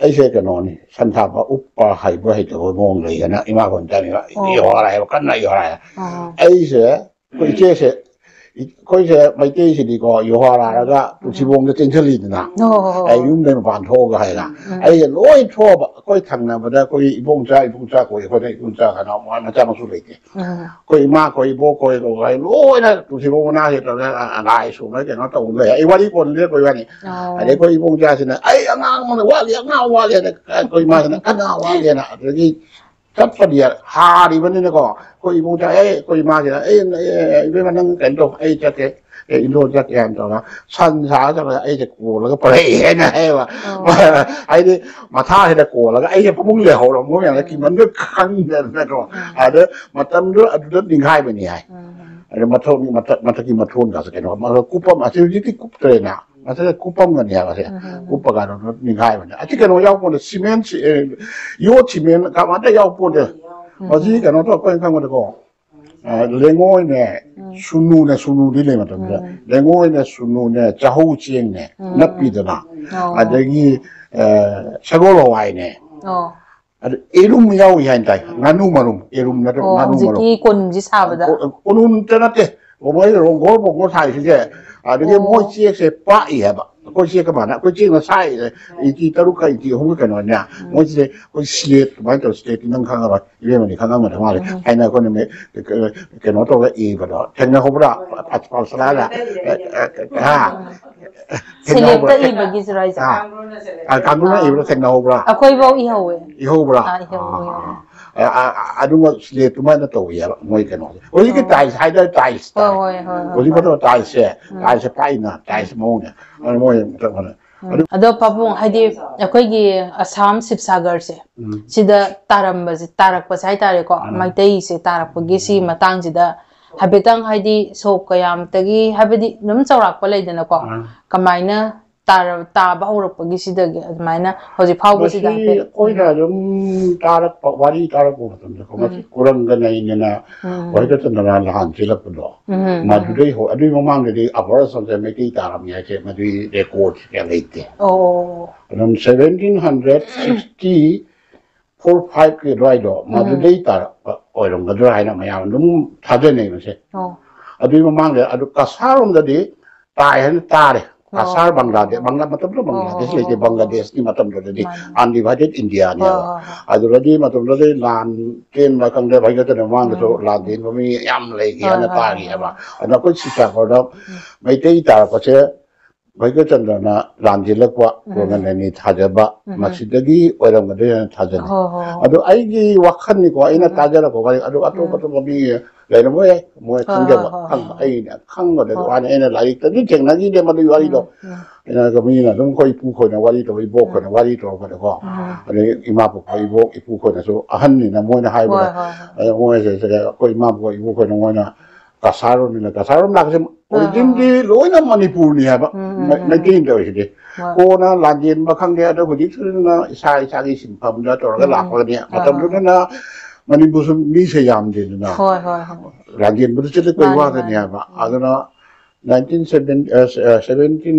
ꯑꯩꯁꯦ ꯀꯩꯅꯣꯅꯤ, ꯁꯟꯊꯥꯕ ꯎꯞꯄ ꯍꯩꯕ ꯍꯩꯇꯕ ꯃꯑꯣꯡ ꯂꯩꯌꯦꯅ ꯏꯃꯥꯈꯣꯏꯅ ꯇꯥꯛꯏꯕ꯫ ꯑꯣ꯫ ꯌꯨꯍꯥꯔꯥꯏꯕ, ꯀꯟꯅ ꯌꯨꯍꯥꯔꯥꯏ꯫ ꯑꯣ꯫ ꯑꯩꯁꯦ, ꯑꯩꯈꯣꯏ ꯏꯆꯦꯁꯦ, ꯑꯩꯈꯣꯏꯁꯦ ꯃꯩꯇꯩꯁꯤꯗꯤꯀꯣ, ꯌꯨꯍꯥꯔꯥꯔꯒ ꯇꯨꯜꯁꯤꯕꯣꯡꯗ ꯆꯦꯟꯁꯤꯜꯂꯤꯗꯅ꯫ ꯍꯣ, ꯍꯣ, ꯍꯣ, ꯑꯩ ꯍꯣ꯫ ꯌꯨꯝꯗꯩ ꯃꯄꯥꯟ ꯊꯣꯛꯑꯒ ꯍꯥꯏꯔ꯫ ꯎꯝ꯫ ꯑꯩꯁꯦ ꯂꯣꯏ ꯊꯣꯛꯑꯕ, ꯑꯩꯈꯣꯏ ꯊꯪꯅꯕꯗ ꯑꯩꯈꯣꯏ ꯏꯕꯣꯡꯆꯥ, ꯏꯕꯣꯡꯆꯥ ꯀꯧꯏ, ꯑꯩꯈꯣꯏꯅ ꯏꯕꯣꯡꯆꯥ ꯀꯅꯥ ꯃꯆꯥ ꯃꯁꯨ ꯂꯩꯇꯦ꯫ ꯎꯝ꯫ ꯑꯩꯈꯣꯏ ꯏꯃꯥ ꯈꯣꯏ, ꯏꯕꯣꯛ ꯈꯣꯏ, ꯀꯩ ꯂꯣꯏꯅ ꯇꯨꯜꯁꯤꯕꯣꯡ ꯃꯅꯥꯛꯁꯤ ꯇꯧꯔꯒ ꯂꯥꯏ ꯁꯣꯟꯕ ꯀꯩꯅꯣ ꯇꯧꯕ ꯂꯩ꯫ ꯑꯩ ꯋꯥꯔꯤ ꯀꯣꯟꯅ ꯂꯦꯞꯄꯩ ꯋꯥꯅꯤ꯫ ꯑꯣ꯫ ꯑꯗꯩ ꯑꯩꯈꯣꯏ ꯏꯕꯣꯡꯆꯥꯁꯤꯅ, "ꯑꯩ ꯑꯉꯥꯡ ꯑꯃ ꯋꯥꯠꯂꯤ, ꯑꯉꯥꯡ ꯋꯥꯠꯂꯤ" ꯍꯥꯏꯅ ꯑꯩꯈꯣꯏ ꯏꯃꯥꯁꯤꯅ, "ꯀꯅꯥ ꯋꯥꯠꯂꯤ?" ꯍꯥꯏꯅ꯫ ꯑꯗꯒꯤ ꯆꯠꯄꯗꯤ ꯍꯥꯔꯤꯕꯅꯤꯅꯀꯣ, ꯑꯩꯈꯣꯏ ꯏꯕꯣꯡꯆꯥ, "ꯑꯦ, ꯑꯩꯈꯣꯏ ꯏꯃꯥꯁꯤꯅ, ꯑꯦ, ꯑꯦ, ꯏꯕꯦꯝꯃ, ꯅꯪ ꯀꯩꯅꯣ ꯇꯧ, ꯑꯩ ꯆꯠꯀꯦ, ꯑꯦ, ꯏꯟꯗꯣꯔ ꯆꯠꯀꯦ" ꯍꯥꯏꯅ ꯇꯧꯔꯒ ꯁꯟ ꯁꯥꯔ ꯆꯠꯂꯒ ꯑꯩꯁꯦ ꯀꯣꯜꯂꯒ ꯄꯨꯔꯛꯑꯦꯅ ꯍꯥꯏꯌꯦꯕ꯫ ꯑꯣ꯫ ꯍꯥꯏꯗꯤ ꯃꯊꯥꯁꯤꯗ ꯀꯣꯜꯂꯒ ꯑꯩꯁꯦ ꯐꯃꯨꯡ ꯂꯩꯍꯧꯔꯕ ꯃꯌꯥꯝꯅ ꯀꯤꯃꯟꯕ ꯈꯪꯗꯗꯅꯀꯣ꯫ ꯎꯝ꯫ ꯑꯗ ꯃꯇꯝꯗꯨ ꯑꯗꯨꯗ ꯅꯤꯡꯈꯥꯏꯕꯅꯤ ꯍꯥꯏ꯫ ꯎꯝ꯫ ꯑꯗ ꯃꯊꯛ-, ꯃꯊꯛ-, ꯃꯊꯛꯀꯤ ꯃꯊꯣꯟꯒꯁꯦ ꯀꯩꯅꯣ, ꯃꯊꯛ ꯀꯨꯞꯄꯝ, ꯑꯁꯤ ꯍꯧꯖꯤꯛꯇꯤ ꯀꯨꯞꯇ꯭ꯔꯦꯅ꯫ ꯃꯊꯛꯇ ꯀꯨꯞꯄꯝꯒꯅꯤ ꯍꯥꯏꯕꯁꯦ꯫ ꯎꯝ꯫ ꯀꯨꯞꯄ ꯀꯥꯟꯗ ꯅꯤꯡꯈꯥꯏꯕꯅꯤ꯫ ꯑꯁꯤ ꯀꯩꯅꯣ ꯌꯥꯎꯄꯣꯟꯇꯦ, ꯁꯤꯃꯦꯟ, ꯁꯤ-, ꯑꯦ, ꯌꯣꯠ ꯁꯤꯃꯦꯟ ꯀꯃꯥꯏꯅ ꯌꯥꯎꯄꯣꯟꯇꯦ꯫ ꯎꯝ꯫ ꯃꯁꯤ ꯀꯩꯅꯣ ꯇꯧꯔ ꯑꯩꯈꯣꯏꯅ ꯈꯪꯕꯗꯀꯣ, ꯑ, ꯂꯩꯉꯣꯏꯅꯦ, ꯎꯝ꯫ ꯁꯨꯅꯨꯅꯦ, ꯁꯨꯅꯨꯗꯤ ꯂꯩ ꯃꯇꯝꯗꯨꯗ꯫ ꯎꯝ꯫ ꯂꯩꯉꯣꯏꯅꯦ, ꯁꯨꯅꯨꯅꯦ, ꯆꯍꯧ ꯆꯦꯡꯅꯦ, ꯎꯝ꯫ ꯅꯞꯄꯤꯗꯅ꯫ ꯑꯣ꯫ ꯑꯗꯒꯤ, ꯑ, ꯁꯒꯣꯜ ꯍꯋꯥꯏꯅꯦ꯫ ꯑꯣ꯫ ꯑꯗꯨ ꯌꯦꯔꯨꯝ ꯌꯥꯎꯏ ꯍꯥꯏꯅ ꯇꯥꯏ꯫ ꯉꯥꯅꯨ ꯃꯔꯨꯝ, ꯌꯦꯔꯨꯝ ꯅꯠꯇ꯭ꯔꯒ ꯑꯣ, ꯉꯥꯅꯨ ꯃꯔꯨꯝ꯫ ꯍꯧꯖꯤꯛꯀꯤ ꯀꯣꯅꯨꯡꯁꯤ ꯁꯥꯕꯗ? ꯀꯣ-, ꯀꯣꯅꯨꯡꯇ ꯅꯠꯇꯦ꯫ ꯃꯣꯏ ꯔꯣꯡꯒꯣꯔ ꯕꯣꯡꯒꯣꯔ ꯁꯥꯏꯁꯤꯡꯁꯦ, ꯑꯗꯒꯤ ꯑꯣ꯫ ꯃꯣꯏ ꯆꯦꯛꯁꯦ ꯄꯥꯛꯏ ꯍꯥꯏꯕ꯫ ꯑꯩꯈꯣꯏ ꯆꯦꯛꯀ ꯃꯥꯟꯅ, ꯑꯩꯈꯣꯏ ꯆꯦꯛꯅ ꯁꯥꯏꯁꯦ ꯏꯟꯆꯤ ꯇꯔꯨꯛꯀ ꯏꯟꯆꯤ ꯑꯍꯨꯝꯒ ꯀꯩꯅꯣꯅꯦ꯫ ꯎꯝ꯫ ꯃꯣꯏꯁꯦ ꯑꯩꯈꯣꯏ ꯁ꯭ꯂꯦꯠ ꯑꯗꯨꯃꯥꯏꯅ ꯇꯧꯔ, ꯁ꯭ꯂꯦꯠꯇꯤ ꯅꯪ ꯈꯪꯉꯔꯣꯏ꯫ ꯏꯕꯦꯝꯃꯗꯤ ꯈꯪꯉꯝꯒꯅꯤ ꯃꯥꯜꯂꯦ꯫ ꯎꯝ꯫ ꯊꯥꯏꯅ ꯑꯩꯈꯣꯏꯅ ꯃꯦ-, ꯀ-, ꯀꯩꯅꯣ ꯇꯧꯔꯒ ꯏꯕꯗꯣ ꯊꯦꯡꯅꯍꯧꯕ꯭ꯔꯥ? ꯄ-, ꯄ-, ꯄꯥꯎꯁꯂꯥꯗ? ꯑ, ꯑ, ꯑ, ꯍꯥ? ꯊꯦꯡꯅꯍꯧꯕ꯭ꯔꯥ? ꯁꯤꯂꯦꯠꯇ ꯏꯕꯒꯤꯁꯤꯔꯣ ꯍꯥꯏꯁꯦ? ꯑ, ꯑ, ꯀꯥꯡꯕꯨꯅ ꯏꯕꯗꯣ ꯊꯦꯡꯅꯍꯧꯕ꯭ꯔꯥ? ꯑꯩꯈꯣꯏꯐꯧ ꯏꯍꯧꯋꯦ꯫ ꯏꯍꯧꯕ꯭ꯔꯥ? ꯑꯥ, ꯏꯍꯧꯋꯦ, ꯑꯥ, ꯏꯍꯧꯋꯦ꯫ ꯑꯥ, ꯑꯥ, ꯑꯥ, ꯑꯗꯨꯒ ꯁꯤꯂꯦꯠ ꯑꯗꯨꯃꯥꯏꯅ ꯇꯧꯋꯦꯕ ꯃꯣꯏ ꯀꯩꯅꯣꯁꯦ꯫ ꯍꯧꯖꯤꯛꯀꯤ ꯑꯣ꯫ ꯇꯥꯏꯜꯁ ꯍꯥꯏꯗꯔꯦ, ꯇꯥꯏꯜꯁ ꯍꯣꯏ, ꯇꯥꯏꯜ꯫ ꯍꯣꯏ, ꯍꯣꯏ, ꯍꯣꯏ, ꯍꯧꯖꯤꯛ ꯍꯣꯏ꯫ ꯃꯇꯝꯗ ꯇꯥꯏꯜꯁꯁꯦ, ꯎꯝ꯫ ꯇꯥꯏꯜꯁꯁꯦ ꯄꯥꯛꯏꯅ, ꯇꯥꯏꯜꯁ ꯃꯑꯣꯡꯅꯦ꯫ ꯑꯗꯨ ꯃꯣꯏ ꯑꯝꯇ ꯍꯣꯠꯅ-, ꯎꯝ꯫ ꯑꯗꯣ ꯄꯥꯕꯨꯡ, ꯍꯥꯏꯗꯤ ꯑꯩꯈꯣꯏꯒꯤ ꯑꯁꯥꯝ ꯁꯤꯕꯁꯥꯒꯔꯁꯦ, ꯎꯝ꯫ ꯁꯤꯗ ꯇꯥꯔꯝꯕꯁꯦ, ꯇꯥꯔꯛꯄꯁꯦ ꯍꯥꯏꯇꯥꯔꯦꯀꯣ, ꯎꯝ꯫ ꯃꯩꯇꯩꯁꯦ ꯇꯥꯔꯛꯄꯒꯤ ꯁꯤ ꯃꯇꯥꯡꯁꯤꯗ ꯍꯥꯏꯐꯦꯠꯇꯪ, ꯍꯥꯏꯗꯤ ꯁꯣꯛ ꯀꯌꯥꯃꯨꯛꯇꯒꯤ, ꯍꯥꯏꯕꯗꯤ ꯑꯗꯨꯝ ꯆꯥꯎꯔꯥꯛꯄ ꯂꯩꯗꯅꯀꯣ, ꯎꯝ꯫ ꯀꯃꯥꯏꯅ ꯇꯥꯔ-, ꯇꯥꯕ ꯍꯧꯔꯛꯄꯒꯤ ꯁꯤꯗꯒꯤ ꯑꯗꯨꯃꯥꯏꯅ ꯍꯧꯖꯤꯛ ꯐꯥꯎꯕꯁꯤꯗ ꯃꯁꯤ ꯍꯥꯏꯐꯦꯠ꯫ ꯑꯩꯈꯣꯏꯅ ꯑꯗꯨꯝ ꯇꯥꯔꯛꯄ, ꯋꯥꯔꯤ ꯇꯥꯔꯛꯄ ꯃꯇꯝꯗꯀꯣ, ꯃꯁꯤ ꯎꯝ꯫ ꯀꯨꯔꯪꯒ ꯅꯩꯅꯅ ꯎꯝ꯫ ꯋꯥꯍꯤꯀꯆꯟꯗ꯭ꯔꯅ ꯂꯥꯟ ꯆꯦꯜꯂꯛꯄꯗꯣ, ꯎꯝ, ꯎꯝ꯫ ꯃꯗꯨꯗꯩ ꯍꯧ-, ꯑꯗꯨꯒꯤ ꯃꯃꯥꯡꯗꯗꯤ ꯑꯄꯔ ꯑꯁꯥꯝꯁꯦ ꯃꯩꯇꯩ ꯇꯥꯔꯝꯃꯤ ꯍꯥꯏꯁꯦ ꯃꯗꯨꯒꯤ ꯔꯦꯀꯣꯔꯠ ꯀꯌꯥ ꯂꯩꯇꯦ꯫ ꯑꯣ꯫ ꯑꯗꯨꯝ seventeen hundred sixty four five ꯀꯤ ꯑꯗꯨꯋꯥꯏꯗꯣ ꯎꯝ꯫ ꯃꯗꯨꯗꯩ ꯇꯥꯔꯛꯄ ꯑꯣꯏꯔꯝꯒꯗ꯭ꯔꯥ ꯍꯥꯏꯅ ꯃꯌꯥꯝ ꯑꯗꯨꯝ ꯊꯥꯖꯅꯩ ꯃꯁꯦ꯫ ꯑꯣ꯫ ꯑꯗꯨꯒꯤ ꯃꯃꯥꯡꯗ ꯑꯗꯨ ꯀꯁꯥꯔꯣꯝꯗꯗꯤ ꯇꯥꯏ ꯍꯥꯏꯅ ꯇꯥꯔꯦ꯫ ꯑꯣ꯫ ꯀꯁꯥꯔ ꯕꯪꯒ꯭ꯂꯥꯗꯦ-, ꯕꯪꯒ꯭ꯂꯥ-, ꯃꯇꯝꯗꯨꯗ ꯑꯣ, ꯕꯪꯒ꯭ꯂꯥꯗꯦꯁ ꯑꯣ, ꯂꯩꯇꯦ, ꯑꯣ, ꯑꯣ꯫ ꯕꯪꯒ꯭ꯂꯥꯗꯦꯁꯀꯤ ꯃꯇꯝꯗꯨꯗꯗꯤ ꯃꯥꯅꯤ꯫ Undivided India ꯅꯦꯕ꯫ ꯍꯣꯏ, ꯍꯣꯏ, ꯍꯣꯏ꯫ ꯑꯗꯨꯗꯗꯤ ꯃꯇꯝꯗꯨꯗꯗꯤ ꯂꯥꯟ ꯆꯦꯟꯕ ꯈꯪꯗꯦ, ꯚꯥꯏꯒꯇꯅ ꯃꯃꯥꯡꯗꯁꯨ ꯎꯝ꯫ ꯂꯥꯟ ꯆꯦꯟꯕ ꯃꯤ ꯌꯥꯝ ꯂꯩꯈꯤ ꯍꯣꯏ, ꯍꯥꯏꯅ ꯍꯣꯏ, ꯇꯥꯈꯤ ꯍꯣꯏ, ꯍꯥꯏꯕ꯫ ꯍꯣꯏ꯫ ꯑꯗꯣ ꯑꯩꯈꯣꯏ ꯁꯤꯇꯥꯒꯣꯔꯗ ꯎꯝ꯫ ꯃꯩꯇꯩ ꯇꯥꯔꯛꯄꯁꯦ ꯚꯥꯏꯒꯆꯟꯗ꯭ꯔꯅ ꯂꯥꯟꯖꯦꯜꯂꯛꯄ ꯎꯝ꯫ ꯀꯣꯟꯅꯅꯤ ꯊꯥꯖꯕ ꯎꯝ꯫ ꯃꯁꯤꯗꯒꯤ ꯑꯣꯏꯔꯝꯒꯗ꯭ꯔꯦꯅ ꯊꯥꯖꯅꯩ꯫ ꯍꯣꯏ, ꯍꯣꯏ, ꯍꯣꯏ꯫ ꯑꯗꯣ ꯑꯩꯒꯤ ꯋꯥꯈꯜꯅꯤꯀꯣ, ꯑꯩꯅ ꯎꯝ꯫ ꯇꯥꯖꯔꯛꯄ ꯋꯥꯔꯤ, ꯑꯗꯨ ꯑꯇꯣꯞ ꯎꯝ꯫ ꯑꯇꯣꯞꯄ ꯃꯤ ꯂꯩꯔꯝꯕ ꯌꯥꯏ, ꯃꯣꯏ ꯍꯣꯏ, ꯈꯪꯖꯕ, ꯍꯣꯏ, ꯍꯣꯏ, ꯈꯪꯕ, ꯍꯣꯏ꯫ ꯑꯩꯅ ꯈꯪꯕꯗ ꯍꯣꯏ꯫ ꯋꯥꯅꯤ, ꯑꯩꯅ ꯂꯥꯏꯔꯤꯛꯇꯗꯤ ꯊꯦꯡꯅꯈꯤꯗꯦ ꯃꯗꯨꯒꯤ ꯋꯥꯔꯤꯗꯣ꯫ ꯎꯝ, ꯎꯝ꯫ ꯑꯩꯅ ꯃꯤꯅ ꯑꯗꯨꯝ ꯑꯩꯈꯣꯏ ꯏꯄꯨ ꯈꯣꯏꯅ ꯋꯥꯔꯤ ꯇꯧꯕ, ꯏꯕꯣꯛ ꯈꯣꯏꯅ ꯎꯝ꯫ ꯋꯥꯔꯤ ꯇꯧꯔꯛꯄꯗꯀꯣ, ꯎꯝ꯫ ꯑꯗꯩ ꯏꯃꯥ ꯄꯣꯛꯄ ꯏꯕꯣꯛ ꯏꯄꯨ ꯈꯣꯏꯅꯁꯨ ꯑꯍꯟꯅꯤꯅ ꯃꯣꯏꯅ ꯍꯥꯏꯕꯗ, ꯍꯣꯏ, ꯍꯣꯏ, ꯍꯣꯏ꯫ ꯑꯗ ꯃꯣꯏꯁꯦ ꯑꯩꯈꯣꯏ ꯏꯃꯥ ꯄꯣꯛꯄ ꯏꯕꯣꯛ ꯈꯣꯏꯅ ꯃꯣꯏꯅ ꯀꯁꯥꯔ ꯔꯣꯝꯅꯤꯅ, ꯀꯁꯥꯔ ꯔꯣꯝ ꯂꯥꯛꯄꯁꯦ ꯍꯣꯏ, ꯍꯣꯏ, originally ꯍꯣꯏ꯫ ꯂꯣꯏꯅ ꯃꯅꯤꯄꯨꯔꯅꯤ ꯍꯥꯏꯕ꯫ ꯎꯝ, ꯎꯝ, ꯃꯩ-, ꯎꯝ, ꯃꯩꯇꯩꯅ ꯎꯝ꯫ ꯇꯧꯔꯤꯁꯤꯗꯤ꯫ ꯍꯣꯏ꯫ ꯀꯣꯟꯅ ꯂꯥꯟꯖꯦꯟꯕ ꯈꯪꯗꯦ, ꯑꯗꯣ ꯍꯧꯖꯤꯛꯁꯤꯅ ꯏꯁꯥ ꯏꯁꯥꯒꯤ ꯁꯤꯟꯐꯝꯗ ꯇꯧꯔꯒ ꯎꯝ, ꯎꯝ꯫ ꯂꯥꯛꯄꯒꯅꯤ꯫ ꯍꯣꯏ, ꯍꯣꯏ, ꯃꯇꯝꯗꯨꯗꯅ ꯍꯣꯏ꯫ ꯃꯅꯤꯄꯨꯔꯁꯨ ꯃꯤꯁꯦ ꯌꯥꯝꯗꯦꯗꯅ꯫ ꯍꯣꯏ, ꯍꯣꯏ, ꯍꯣꯏ꯫ ꯂꯥꯟꯖꯦꯟꯕꯗ ꯆꯠꯂꯛꯄꯩ ꯃꯥꯅꯤ, ꯋꯥꯗꯅꯤ ꯃꯥꯅꯤ꯫ ꯍꯥꯏꯕ꯫ ꯎꯝ꯫ ꯑꯗꯨꯅ nineteen seven, ꯑ, ꯑ, seventeen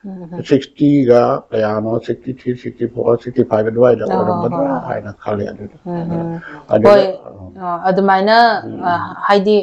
ꯎꯝ, ꯎꯝ꯫ sixty ꯒ ꯀꯌꯥꯅꯣ, sixty three, sixty four, sixty five ꯑꯗꯨꯋꯥꯏꯗ ꯍꯣꯏ, ꯍꯣꯏ, ꯑꯣꯏꯔꯝꯒꯗ꯭ꯔꯥ ꯍꯣꯏ, ꯍꯣꯏ꯫ ꯍꯥꯏꯅ ꯈꯜꯂꯦ ꯑꯗꯨꯗ꯫ ꯎꯝ, ꯎꯝ꯫ ꯑꯗꯨꯗ, ꯍꯣꯏ, ꯎꯝ꯫ ꯑ, ꯑꯗꯨꯃꯥꯏꯅ, ꯎꯝ, ꯑ, ꯎꯝ꯫ ꯍꯥꯏꯗꯤ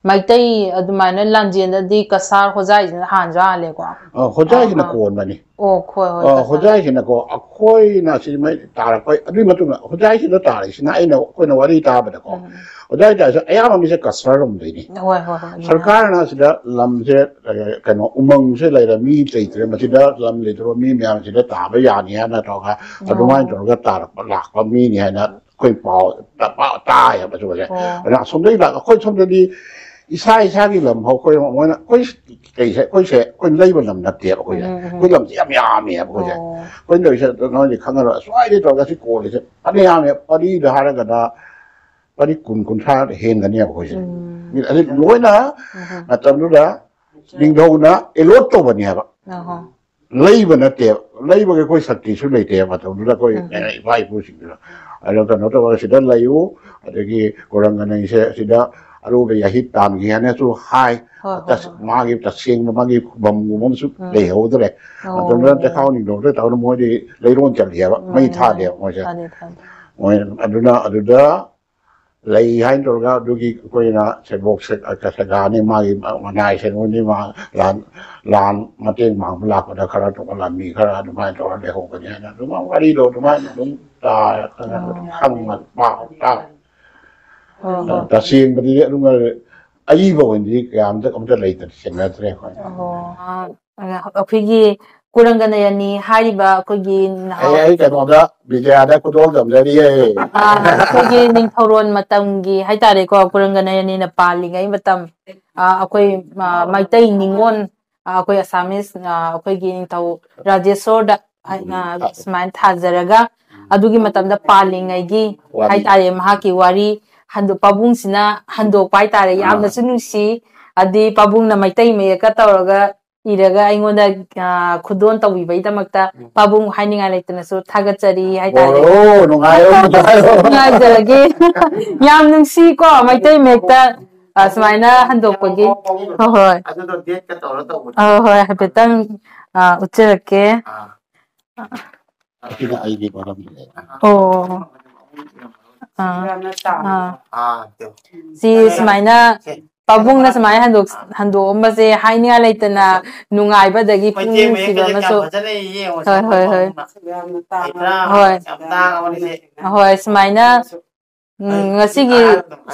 ꯃꯩꯇꯩ ꯑꯗꯨꯃꯥꯏꯅ ꯂꯥꯟꯖꯦꯟꯗꯗꯤ ꯀꯁꯥꯔ ꯍꯣꯖꯥꯏꯁꯤꯅ ꯍꯥꯟꯁꯨ ꯍꯥꯜꯂꯦꯀꯣ? ꯑ, ꯍꯣꯖꯥꯏꯁꯤꯅ ꯑꯥ, ꯑꯥ꯫ ꯀꯣꯟꯕꯅꯤ꯫ ꯑꯣ, ꯍꯣꯏ, ꯍꯣꯏ, ꯑ, ꯀꯁꯥꯔ꯫ ꯍꯣꯖꯥꯏꯁꯤꯅꯀꯣ, ꯑꯩꯈꯣꯏꯅ ꯁꯤ ꯃꯩ ꯇꯥꯔꯛꯄ, ꯑꯗꯨꯒꯤ ꯃꯇꯨꯡꯗ ꯍꯣꯖꯥꯏꯁꯤꯗ ꯇꯥꯔꯤꯁꯤꯅ ꯑꯩꯅ, ꯑꯩꯈꯣꯏꯅ ꯋꯥꯔꯤ ꯇꯥꯕꯗꯀꯣ, ꯎꯝ꯫ ꯍꯣꯖꯥꯏ ꯇꯥꯔꯤꯁꯦ ꯑꯌꯥꯝꯕ ꯃꯤꯁꯦ ꯀꯁꯥꯔ ꯔꯣꯝꯗꯩꯅꯤ꯫ ꯍꯣꯏ, ꯍꯣꯏ, ꯍꯣꯏ, ꯑꯗꯨꯃꯥꯏꯅ꯫ ꯁꯔꯀꯥꯔꯅ ꯁꯤꯗ ꯂꯝꯁꯦ, ꯑ, ꯀꯩꯅꯣ, ꯎꯃꯪꯁꯦ ꯂꯩꯔ ꯃꯤ ꯂꯩꯇ꯭ꯔꯦ, ꯃꯁꯤꯗ ꯂꯝ ꯂꯩꯇ꯭ꯔꯕ ꯃꯤ ꯃꯌꯥꯝꯁꯤꯗ ꯇꯥꯕ ꯌꯥꯅꯤ ꯍꯥꯏꯅ ꯇꯧꯔꯒ, ꯑꯣ꯫ ꯑꯗꯨꯃꯥꯏꯅ ꯇꯧꯔꯒ ꯇꯥꯔꯛꯄ, ꯂꯥꯛꯄ ꯃꯤꯅꯤ ꯍꯥꯏꯅ ꯑꯩꯈꯣꯏ ꯄꯥꯎ ꯇ-, ꯄꯥꯎ ꯇꯥꯏꯌꯦꯕ ꯁꯤꯒꯨꯝꯕꯁꯦ꯫ ꯑꯣ꯫ ꯑꯗꯨꯅ ꯑꯁꯣꯝꯗꯒꯤ ꯂꯥꯛ-, ꯑꯩꯈꯣꯏ ꯁꯣꯝꯗꯗꯤ ꯏꯁꯥ ꯏꯁꯥꯒꯤ ꯂꯝ ꯐꯥꯎ ꯑꯩꯈꯣꯏ ꯃꯣꯏꯅ ꯑꯩꯈꯣꯏ ꯀꯩꯁꯦ ꯑꯩꯈꯣꯏꯁꯦ ꯑꯩꯈꯣꯏ ꯂꯩꯕ ꯂꯝ ꯅꯠꯇꯦꯕ ꯑꯩꯈꯣꯏꯁꯦ꯫ ꯎꯝ, ꯎꯝ꯫ ꯑꯩꯈꯣꯏ ꯂꯝꯁꯦ ꯌꯥꯝ ꯌꯥꯝꯃꯦꯕ ꯑꯩꯈꯣꯏꯁꯦ꯫ ꯑꯣ꯫ ꯑꯩꯈꯣꯏꯅ ꯇꯧꯔꯤꯁꯦ ꯅꯣꯏꯗꯤ ꯈꯪꯉꯔꯣꯏ꯫ ꯑꯁ꯭ꯋꯥꯏꯗꯩ ꯇꯧꯔꯒ ꯁꯤ ꯀꯣꯜꯂꯤꯁꯦ ꯐꯅ ꯌꯥꯝꯃꯦ꯫ ꯄꯔꯤꯗ ꯍꯥꯏꯔꯒꯅ ꯄꯔꯤ ꯀꯨꯟ ꯀꯨꯟꯊ꯭ꯔꯥ ꯍꯦꯟꯒꯅꯦꯕ ꯑꯩꯈꯣꯏꯁꯦ꯫ ꯎꯝ꯫ ꯃꯤ ꯑꯗꯩ ꯂꯣꯏꯅ ꯎꯝ꯫ ꯃꯇꯝꯗꯨꯗ ꯅꯤꯡꯊꯧꯅꯦꯕ allot ꯇꯧꯕꯅꯦꯕ꯫ ꯑꯍꯣ꯫ ꯂꯩꯕ ꯅꯠꯇꯦꯕ꯫ ꯂꯩꯕꯒꯤ ꯑꯩꯈꯣꯏ ꯁꯛꯇꯤꯁꯨ ꯂꯩꯇꯦꯕ ꯃꯇꯝꯗꯨꯗ ꯑꯩꯈꯣꯏ ꯎꯝ꯫ ꯏꯄꯥ ꯏꯄꯨꯁꯤꯡꯗꯨꯅ꯫ ꯑꯗꯣ ꯀꯩꯅꯣ ꯇꯧꯔꯒ ꯁꯤꯗ ꯂꯩꯌꯨ, ꯑꯗꯒꯤ ꯀꯨꯔꯪꯒꯅꯩꯁꯦ ꯁꯤꯗ ꯑꯔꯨꯕ ꯌꯥꯍꯤꯞ ꯇꯥꯟꯒꯦ ꯍꯥꯏꯅꯁꯨ ꯍꯥꯏ꯫ ꯍꯣꯏ, ꯍꯣꯏ, ꯇꯁ-, ꯍꯣꯏ꯫ ꯃꯥꯒꯤ ꯇꯁꯦꯡꯕ ꯃꯥꯒꯤ ꯈꯨꯕꯝꯒꯨꯝꯕ ꯑꯃꯁꯨ ꯎꯝ꯫ ꯂꯩꯍꯧꯗ꯭ꯔꯦ꯫ ꯑꯣ꯫ ꯃꯇꯝꯗꯨꯗ ꯆꯦꯈꯥꯎ ꯅꯤꯡꯊꯧꯗ ꯇꯧꯗꯅ ꯃꯣꯏꯗꯤ ꯂꯩꯔꯣꯟ ꯆꯠꯂꯤꯑꯕ, ꯃꯩ ꯃꯥꯅꯦ, ꯃꯥꯅꯦ꯫ ꯊꯥꯗꯦꯕ ꯃꯣꯏꯁꯦ꯫ ꯊꯥꯗꯦ, ꯊꯥꯗꯦ꯫ ꯃꯣꯏ ꯑꯗꯨꯅ ꯑꯗꯨꯗ ꯂꯩ ꯍꯥꯏꯅ ꯇꯧꯔꯒ ꯑꯗꯨꯒꯤ ꯑꯩꯈꯣꯏꯅ ꯁꯦꯟꯕꯣꯛ ꯁꯦ-, ꯁꯦꯒꯥꯅꯤ, ꯃꯥꯒꯤ ꯃꯅꯥꯏ ꯁꯦꯟꯕꯣꯛꯅꯤ, ꯃꯥ ꯂꯥꯟ, ꯂꯥꯟ ꯃꯇꯦꯡ ꯄꯥꯡꯕ ꯂꯥꯛꯄꯗ ꯈꯔ ꯇꯣꯡꯍꯜꯂꯝꯃꯤ, ꯈꯔ ꯑꯗꯨꯃꯥꯏꯅ ꯇꯧꯔ ꯂꯩꯍꯧꯕꯅꯤ ꯍꯥꯏꯅ ꯑꯗꯨꯝ ꯋꯥꯔꯤꯗꯣ ꯑꯗꯨꯃꯥꯏꯅ ꯑꯗꯨꯝ ꯇꯥ-, ꯑꯣ꯫ ꯈꯪꯕ ꯄꯥꯎ ꯇꯥ-, ꯍꯣꯏ, ꯍꯣꯏ꯫ ꯇꯁꯦꯡꯕꯗꯤ ꯑꯗꯨꯝ ꯑꯏꯕ ꯑꯣꯏꯅꯗꯤ ꯀꯌꯥꯝꯇ ꯑꯝꯇ ꯂꯩꯇꯅ ꯊꯦꯡꯅꯗ꯭ꯔꯦ ꯑꯩꯈꯣꯏꯅ꯫ ꯑꯣ꯫ ꯑ, ꯑꯩꯈꯣꯏꯒꯤ ꯀꯨꯔꯪꯒ ꯅꯌꯅꯤ ꯍꯥꯏꯔꯤꯕ ꯑꯩꯈꯣꯏꯒꯤ ꯅꯍꯥ-, ꯑꯩ, ꯑꯩ ꯀꯩꯅꯣꯗ ꯕꯤꯖꯌꯥꯗ ꯈꯨꯗꯣꯜ ꯇꯝꯖꯔꯤꯌꯦ꯫ ꯑ, ꯑꯩꯈꯣꯏꯒꯤ ꯅꯤꯡꯊꯧꯔꯣꯟ ꯃꯇꯝꯒꯤ ꯍꯥꯏꯇꯥꯔꯦꯀꯣ, ꯀꯨꯔꯪꯒ ꯅꯌꯅꯤꯅ ꯄꯥꯜꯂꯤꯉꯩ ꯃꯇꯝ, ꯑ, ꯑꯩꯈꯣꯏ, ꯑ, ꯃꯩꯇꯩ ꯅꯤꯉꯣꯜ, ꯑ, ꯑꯩꯈꯣꯏ ꯑꯁꯥꯃꯤꯁ, ꯑ, ꯑꯩꯈꯣꯏꯒꯤ ꯅꯤꯡꯊꯧ ꯔꯥꯖꯦꯁꯣꯔꯗ ꯍꯥꯏ-, ꯎꯝ, ꯑ, ꯊꯥ-, ꯁꯨꯃꯥꯏꯅ ꯊꯥꯖꯔꯒ ꯑꯗꯨꯒꯤ ꯃꯇꯝꯗ ꯄꯥꯜꯂꯤꯉꯩꯒꯤ ꯋꯥꯔꯤ꯫ ꯍꯥꯏꯇꯥꯔꯦ, ꯃꯍꯥꯛꯀꯤ ꯋꯥꯔꯤ ꯍꯟꯗꯣꯛ-, ꯄꯥꯕꯨꯡꯁꯤꯅ ꯍꯟꯗꯣꯛꯄ ꯍꯥꯏꯇꯥꯔꯦ꯫ ꯑꯥ꯫ ꯌꯥꯝꯅꯁꯨ ꯅꯨꯡꯁꯤ, ꯑꯗꯤ ꯄꯥꯕꯨꯡꯅ ꯃꯩꯇꯩ ꯃꯌꯦꯛꯀ ꯇꯧꯔꯒ ꯏꯔꯒ ꯑꯩꯉꯣꯟꯗ, ꯑ, ꯈꯨꯗꯣꯜ ꯇꯧꯕꯤꯕꯒꯤꯗꯃꯛꯇ ꯎꯝ꯫ ꯄꯥꯕꯨꯡ ꯍꯥꯏꯅꯤꯡꯉꯥꯏ ꯂꯩꯇꯅꯁꯨ ꯊꯥꯒꯠꯆꯔꯤ ꯍꯥꯏꯇꯥꯔꯦ꯫ ꯑꯣ, ꯅꯨꯡꯉꯥꯏꯔꯣ, ꯅꯨꯡꯉꯥꯏꯔꯣ꯫ ꯅꯨꯡꯉꯥꯏꯖꯔꯒꯦ꯫ ꯌꯥꯝ ꯅꯨꯡꯁꯤꯀꯣ, ꯃꯩꯇꯩ ꯃꯌꯦꯛꯇ, ꯑ, ꯁꯨꯃꯥꯏꯅ ꯍꯟꯗꯣꯛꯄꯒꯤ꯫ ꯍꯣꯏ, ꯍꯣꯏ꯫ ꯑꯗꯨꯗꯣ ꯗꯦꯠꯀ ꯇꯧꯔ ꯇꯧꯕꯅꯦ꯫ ꯍꯣꯏ, ꯍꯣꯏ, ꯍꯥꯏꯐꯦꯠꯇꯪ, ꯑ, ꯎꯠꯆꯔꯛꯀꯦ꯫ ꯑꯥ꯫ ꯑꯁꯤꯅ ꯑꯩꯒꯤ ꯃꯔꯝꯗ꯫ ꯑꯣ꯫ ꯑꯥ, ꯑꯥ꯫ ꯑꯥ, ꯁꯤ ꯁꯨꯃꯥꯏꯅ ꯄꯥꯕꯨꯡꯅ ꯁꯨꯃꯥꯏꯅ ꯍꯟꯗꯣꯛ-, ꯍꯟꯗꯣꯛꯑꯝꯕꯁꯦ ꯍꯥꯏꯅꯤꯡꯉꯥꯏ ꯂꯩꯇꯅ ꯅꯨꯡꯉꯥꯏꯕ ꯑꯗꯒꯤ ꯄꯨꯛꯅꯤꯡ ꯅꯨꯡꯁꯤꯕ ꯑꯃꯁꯨ꯫ ꯍꯣꯏ, ꯍꯣꯏ, ꯍꯣꯏ꯫ ꯍꯣꯏ꯫ ꯍꯣꯏ, ꯁꯨꯃꯥꯏꯅ ꯎꯝ, ꯉꯁꯤꯒꯤ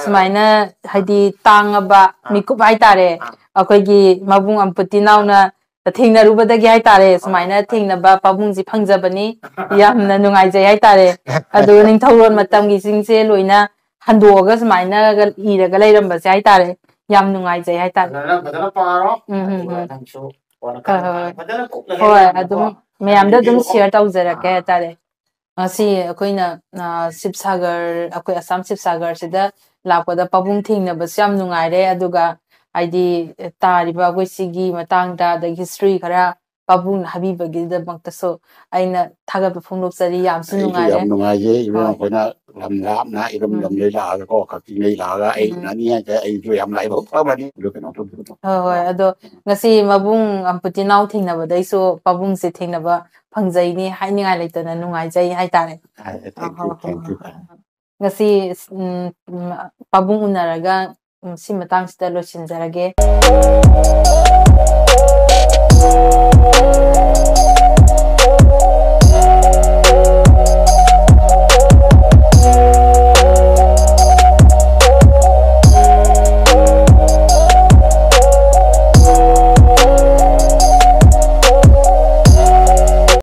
ꯁꯨꯃꯥꯏꯅ ꯍꯥꯏꯗꯤ ꯇꯥꯡꯉꯕ ꯃꯤꯀꯨꯞ ꯍꯥꯏꯇꯥꯔꯦ, ꯑꯩꯈꯣꯏꯒꯤ ꯃꯕꯨꯡ ꯑꯝꯄꯨꯇꯤ ꯅꯥꯎꯅ ꯊꯦꯡꯅꯔꯨꯕꯗꯒꯤ ꯍꯥꯏꯇꯥꯔꯦ, ꯁꯨꯃꯥꯏꯅ ꯊꯦꯡꯅꯕ ꯄꯥꯕꯨꯡꯁꯤ ꯐꯪꯖꯕꯅꯤ꯫ ꯌꯥꯝꯅ ꯅꯨꯡꯉꯥꯏꯖꯩ ꯍꯥꯏꯇꯥꯔꯦ꯫ ꯑꯗꯨꯒ ꯅꯤꯡꯊꯧꯔꯣꯟ ꯃꯇꯝꯒꯤꯁꯤꯡꯁꯦ ꯂꯣꯏꯅ ꯍꯟꯗꯣꯛꯑꯒ ꯁꯨꯃꯥꯏꯅꯒ ꯏꯔꯒ ꯂꯩꯔꯝꯕꯁꯦ ꯍꯥꯏꯇꯥꯔꯦ꯫ ꯌꯥꯝ ꯅꯨꯡꯉꯥꯏꯖꯩ ꯍꯥꯏꯇꯥꯔꯦ꯫ ꯐꯖꯅ ꯐꯖꯅ ꯄꯥꯔꯣ꯫ ꯎꯝ, ꯎꯝ, ꯑꯗꯨꯒ ꯎꯝ. ꯅꯪꯁꯨ ꯀꯣꯟꯅ ꯍꯣꯏ, ꯈꯪꯉꯛꯑꯅꯤ꯫ ꯍꯣꯏ. ꯐꯖꯅ ꯀꯨꯞꯅ ꯍꯣꯏ, ꯍꯥꯏꯔꯛꯑꯅꯤꯀꯣ꯫ ꯑꯗꯨꯝ ꯃꯌꯥꯝꯗ ꯑꯗꯨꯝ ꯑꯗꯨꯒꯤꯗꯤꯀꯣ꯫ ꯁꯤꯌꯔ ꯇꯧꯖꯔꯛꯀꯦ ꯑꯥ. ꯍꯥꯏꯇꯥꯔꯦ꯫ ꯉꯁꯤ ꯑꯩꯈꯣꯏꯅ ꯁꯤꯕꯁꯥꯒꯔ, ꯑꯩꯈꯣꯏ ꯑꯁꯥꯝ ꯁꯤꯕꯁꯥꯒꯔꯁꯤꯗ ꯂꯥꯛꯄꯗ ꯄꯥꯕꯨꯡ ꯊꯦꯡꯅꯕꯁꯨ ꯌꯥꯝ ꯅꯨꯡꯉꯥꯏꯔꯦ꯫ ꯑꯗꯨꯒ ꯍꯥꯏꯗꯤ ꯇꯥꯔꯤꯕ ꯑꯩꯈꯣꯏ ꯁꯤꯒꯤ ꯃꯇꯥꯡꯗ, ꯑꯗꯒꯤ ꯍꯤꯁꯇ꯭ꯔꯤ ꯈꯔ ꯄꯥꯕꯨꯡꯅ ꯍꯥꯏꯕꯤꯕꯒꯤꯗꯃꯛꯇꯁꯨ ꯑꯩꯅ ꯊꯥꯒꯠꯄ ꯐꯣꯡꯗꯣꯛꯆꯔꯤ꯫ ꯌꯥꯝꯁꯨ ꯑꯩꯁꯨ ꯅꯨꯡꯉꯥꯏꯔꯦ꯫ ꯌꯥꯝ ꯅꯨꯡꯉꯥꯏꯖꯩ, ꯏꯕꯦꯝꯃ꯫ ꯍꯣꯏ. ꯑꯩꯈꯣꯏꯅ ꯂꯝ ꯂꯥꯞꯅ ꯏꯔꯝ ꯎꯝ. ꯂꯝꯗꯩ ꯂꯥꯛꯑꯒꯀꯣ, ꯀꯛꯆꯤꯡꯗꯩ ꯂꯥꯛꯑꯒ ꯑꯩ ꯎꯝ. ꯎꯅꯅꯤ ꯍꯥꯏꯁꯦ ꯑꯩꯁꯨ ꯌꯥꯝ ꯂꯥꯏꯕꯛ ꯐꯕꯅꯤ꯫ ꯑꯗꯨ ꯀꯩꯅꯣ ꯇꯧꯕꯤꯔꯣ꯫ ꯍꯣꯏ, ꯍꯣꯏ. ꯑꯗꯣ ꯉꯁꯤ ꯃꯕꯨꯡ ꯑꯝꯄꯨꯇꯤ ꯅꯥꯎ ꯊꯦꯡꯅꯕꯗꯩꯁꯨ ꯄꯥꯕꯨꯡꯁꯦ ꯊꯦꯡꯅꯕ ꯐꯪꯖꯩꯅꯤ ꯍꯥꯏꯅꯤꯡꯉꯥꯏ ꯂꯩꯇꯅ ꯅꯨꯡꯉꯥꯏꯖꯩ ꯍꯥꯏꯇꯥꯔꯦ꯫ ꯍꯥꯏ, ꯑ, thank ꯍꯣꯏ, you, ꯍꯣꯏ, thank you. ꯍꯣꯏ. ꯉꯁꯤ ꯎꯝ, ꯎꯝ, ꯄꯥꯕꯨꯡ ꯎꯅꯔꯒ ꯎꯝ, ꯁꯤ ꯃꯇꯥꯡꯁꯤꯗ ꯂꯣꯏꯁꯤꯟꯖꯔꯒꯦ꯫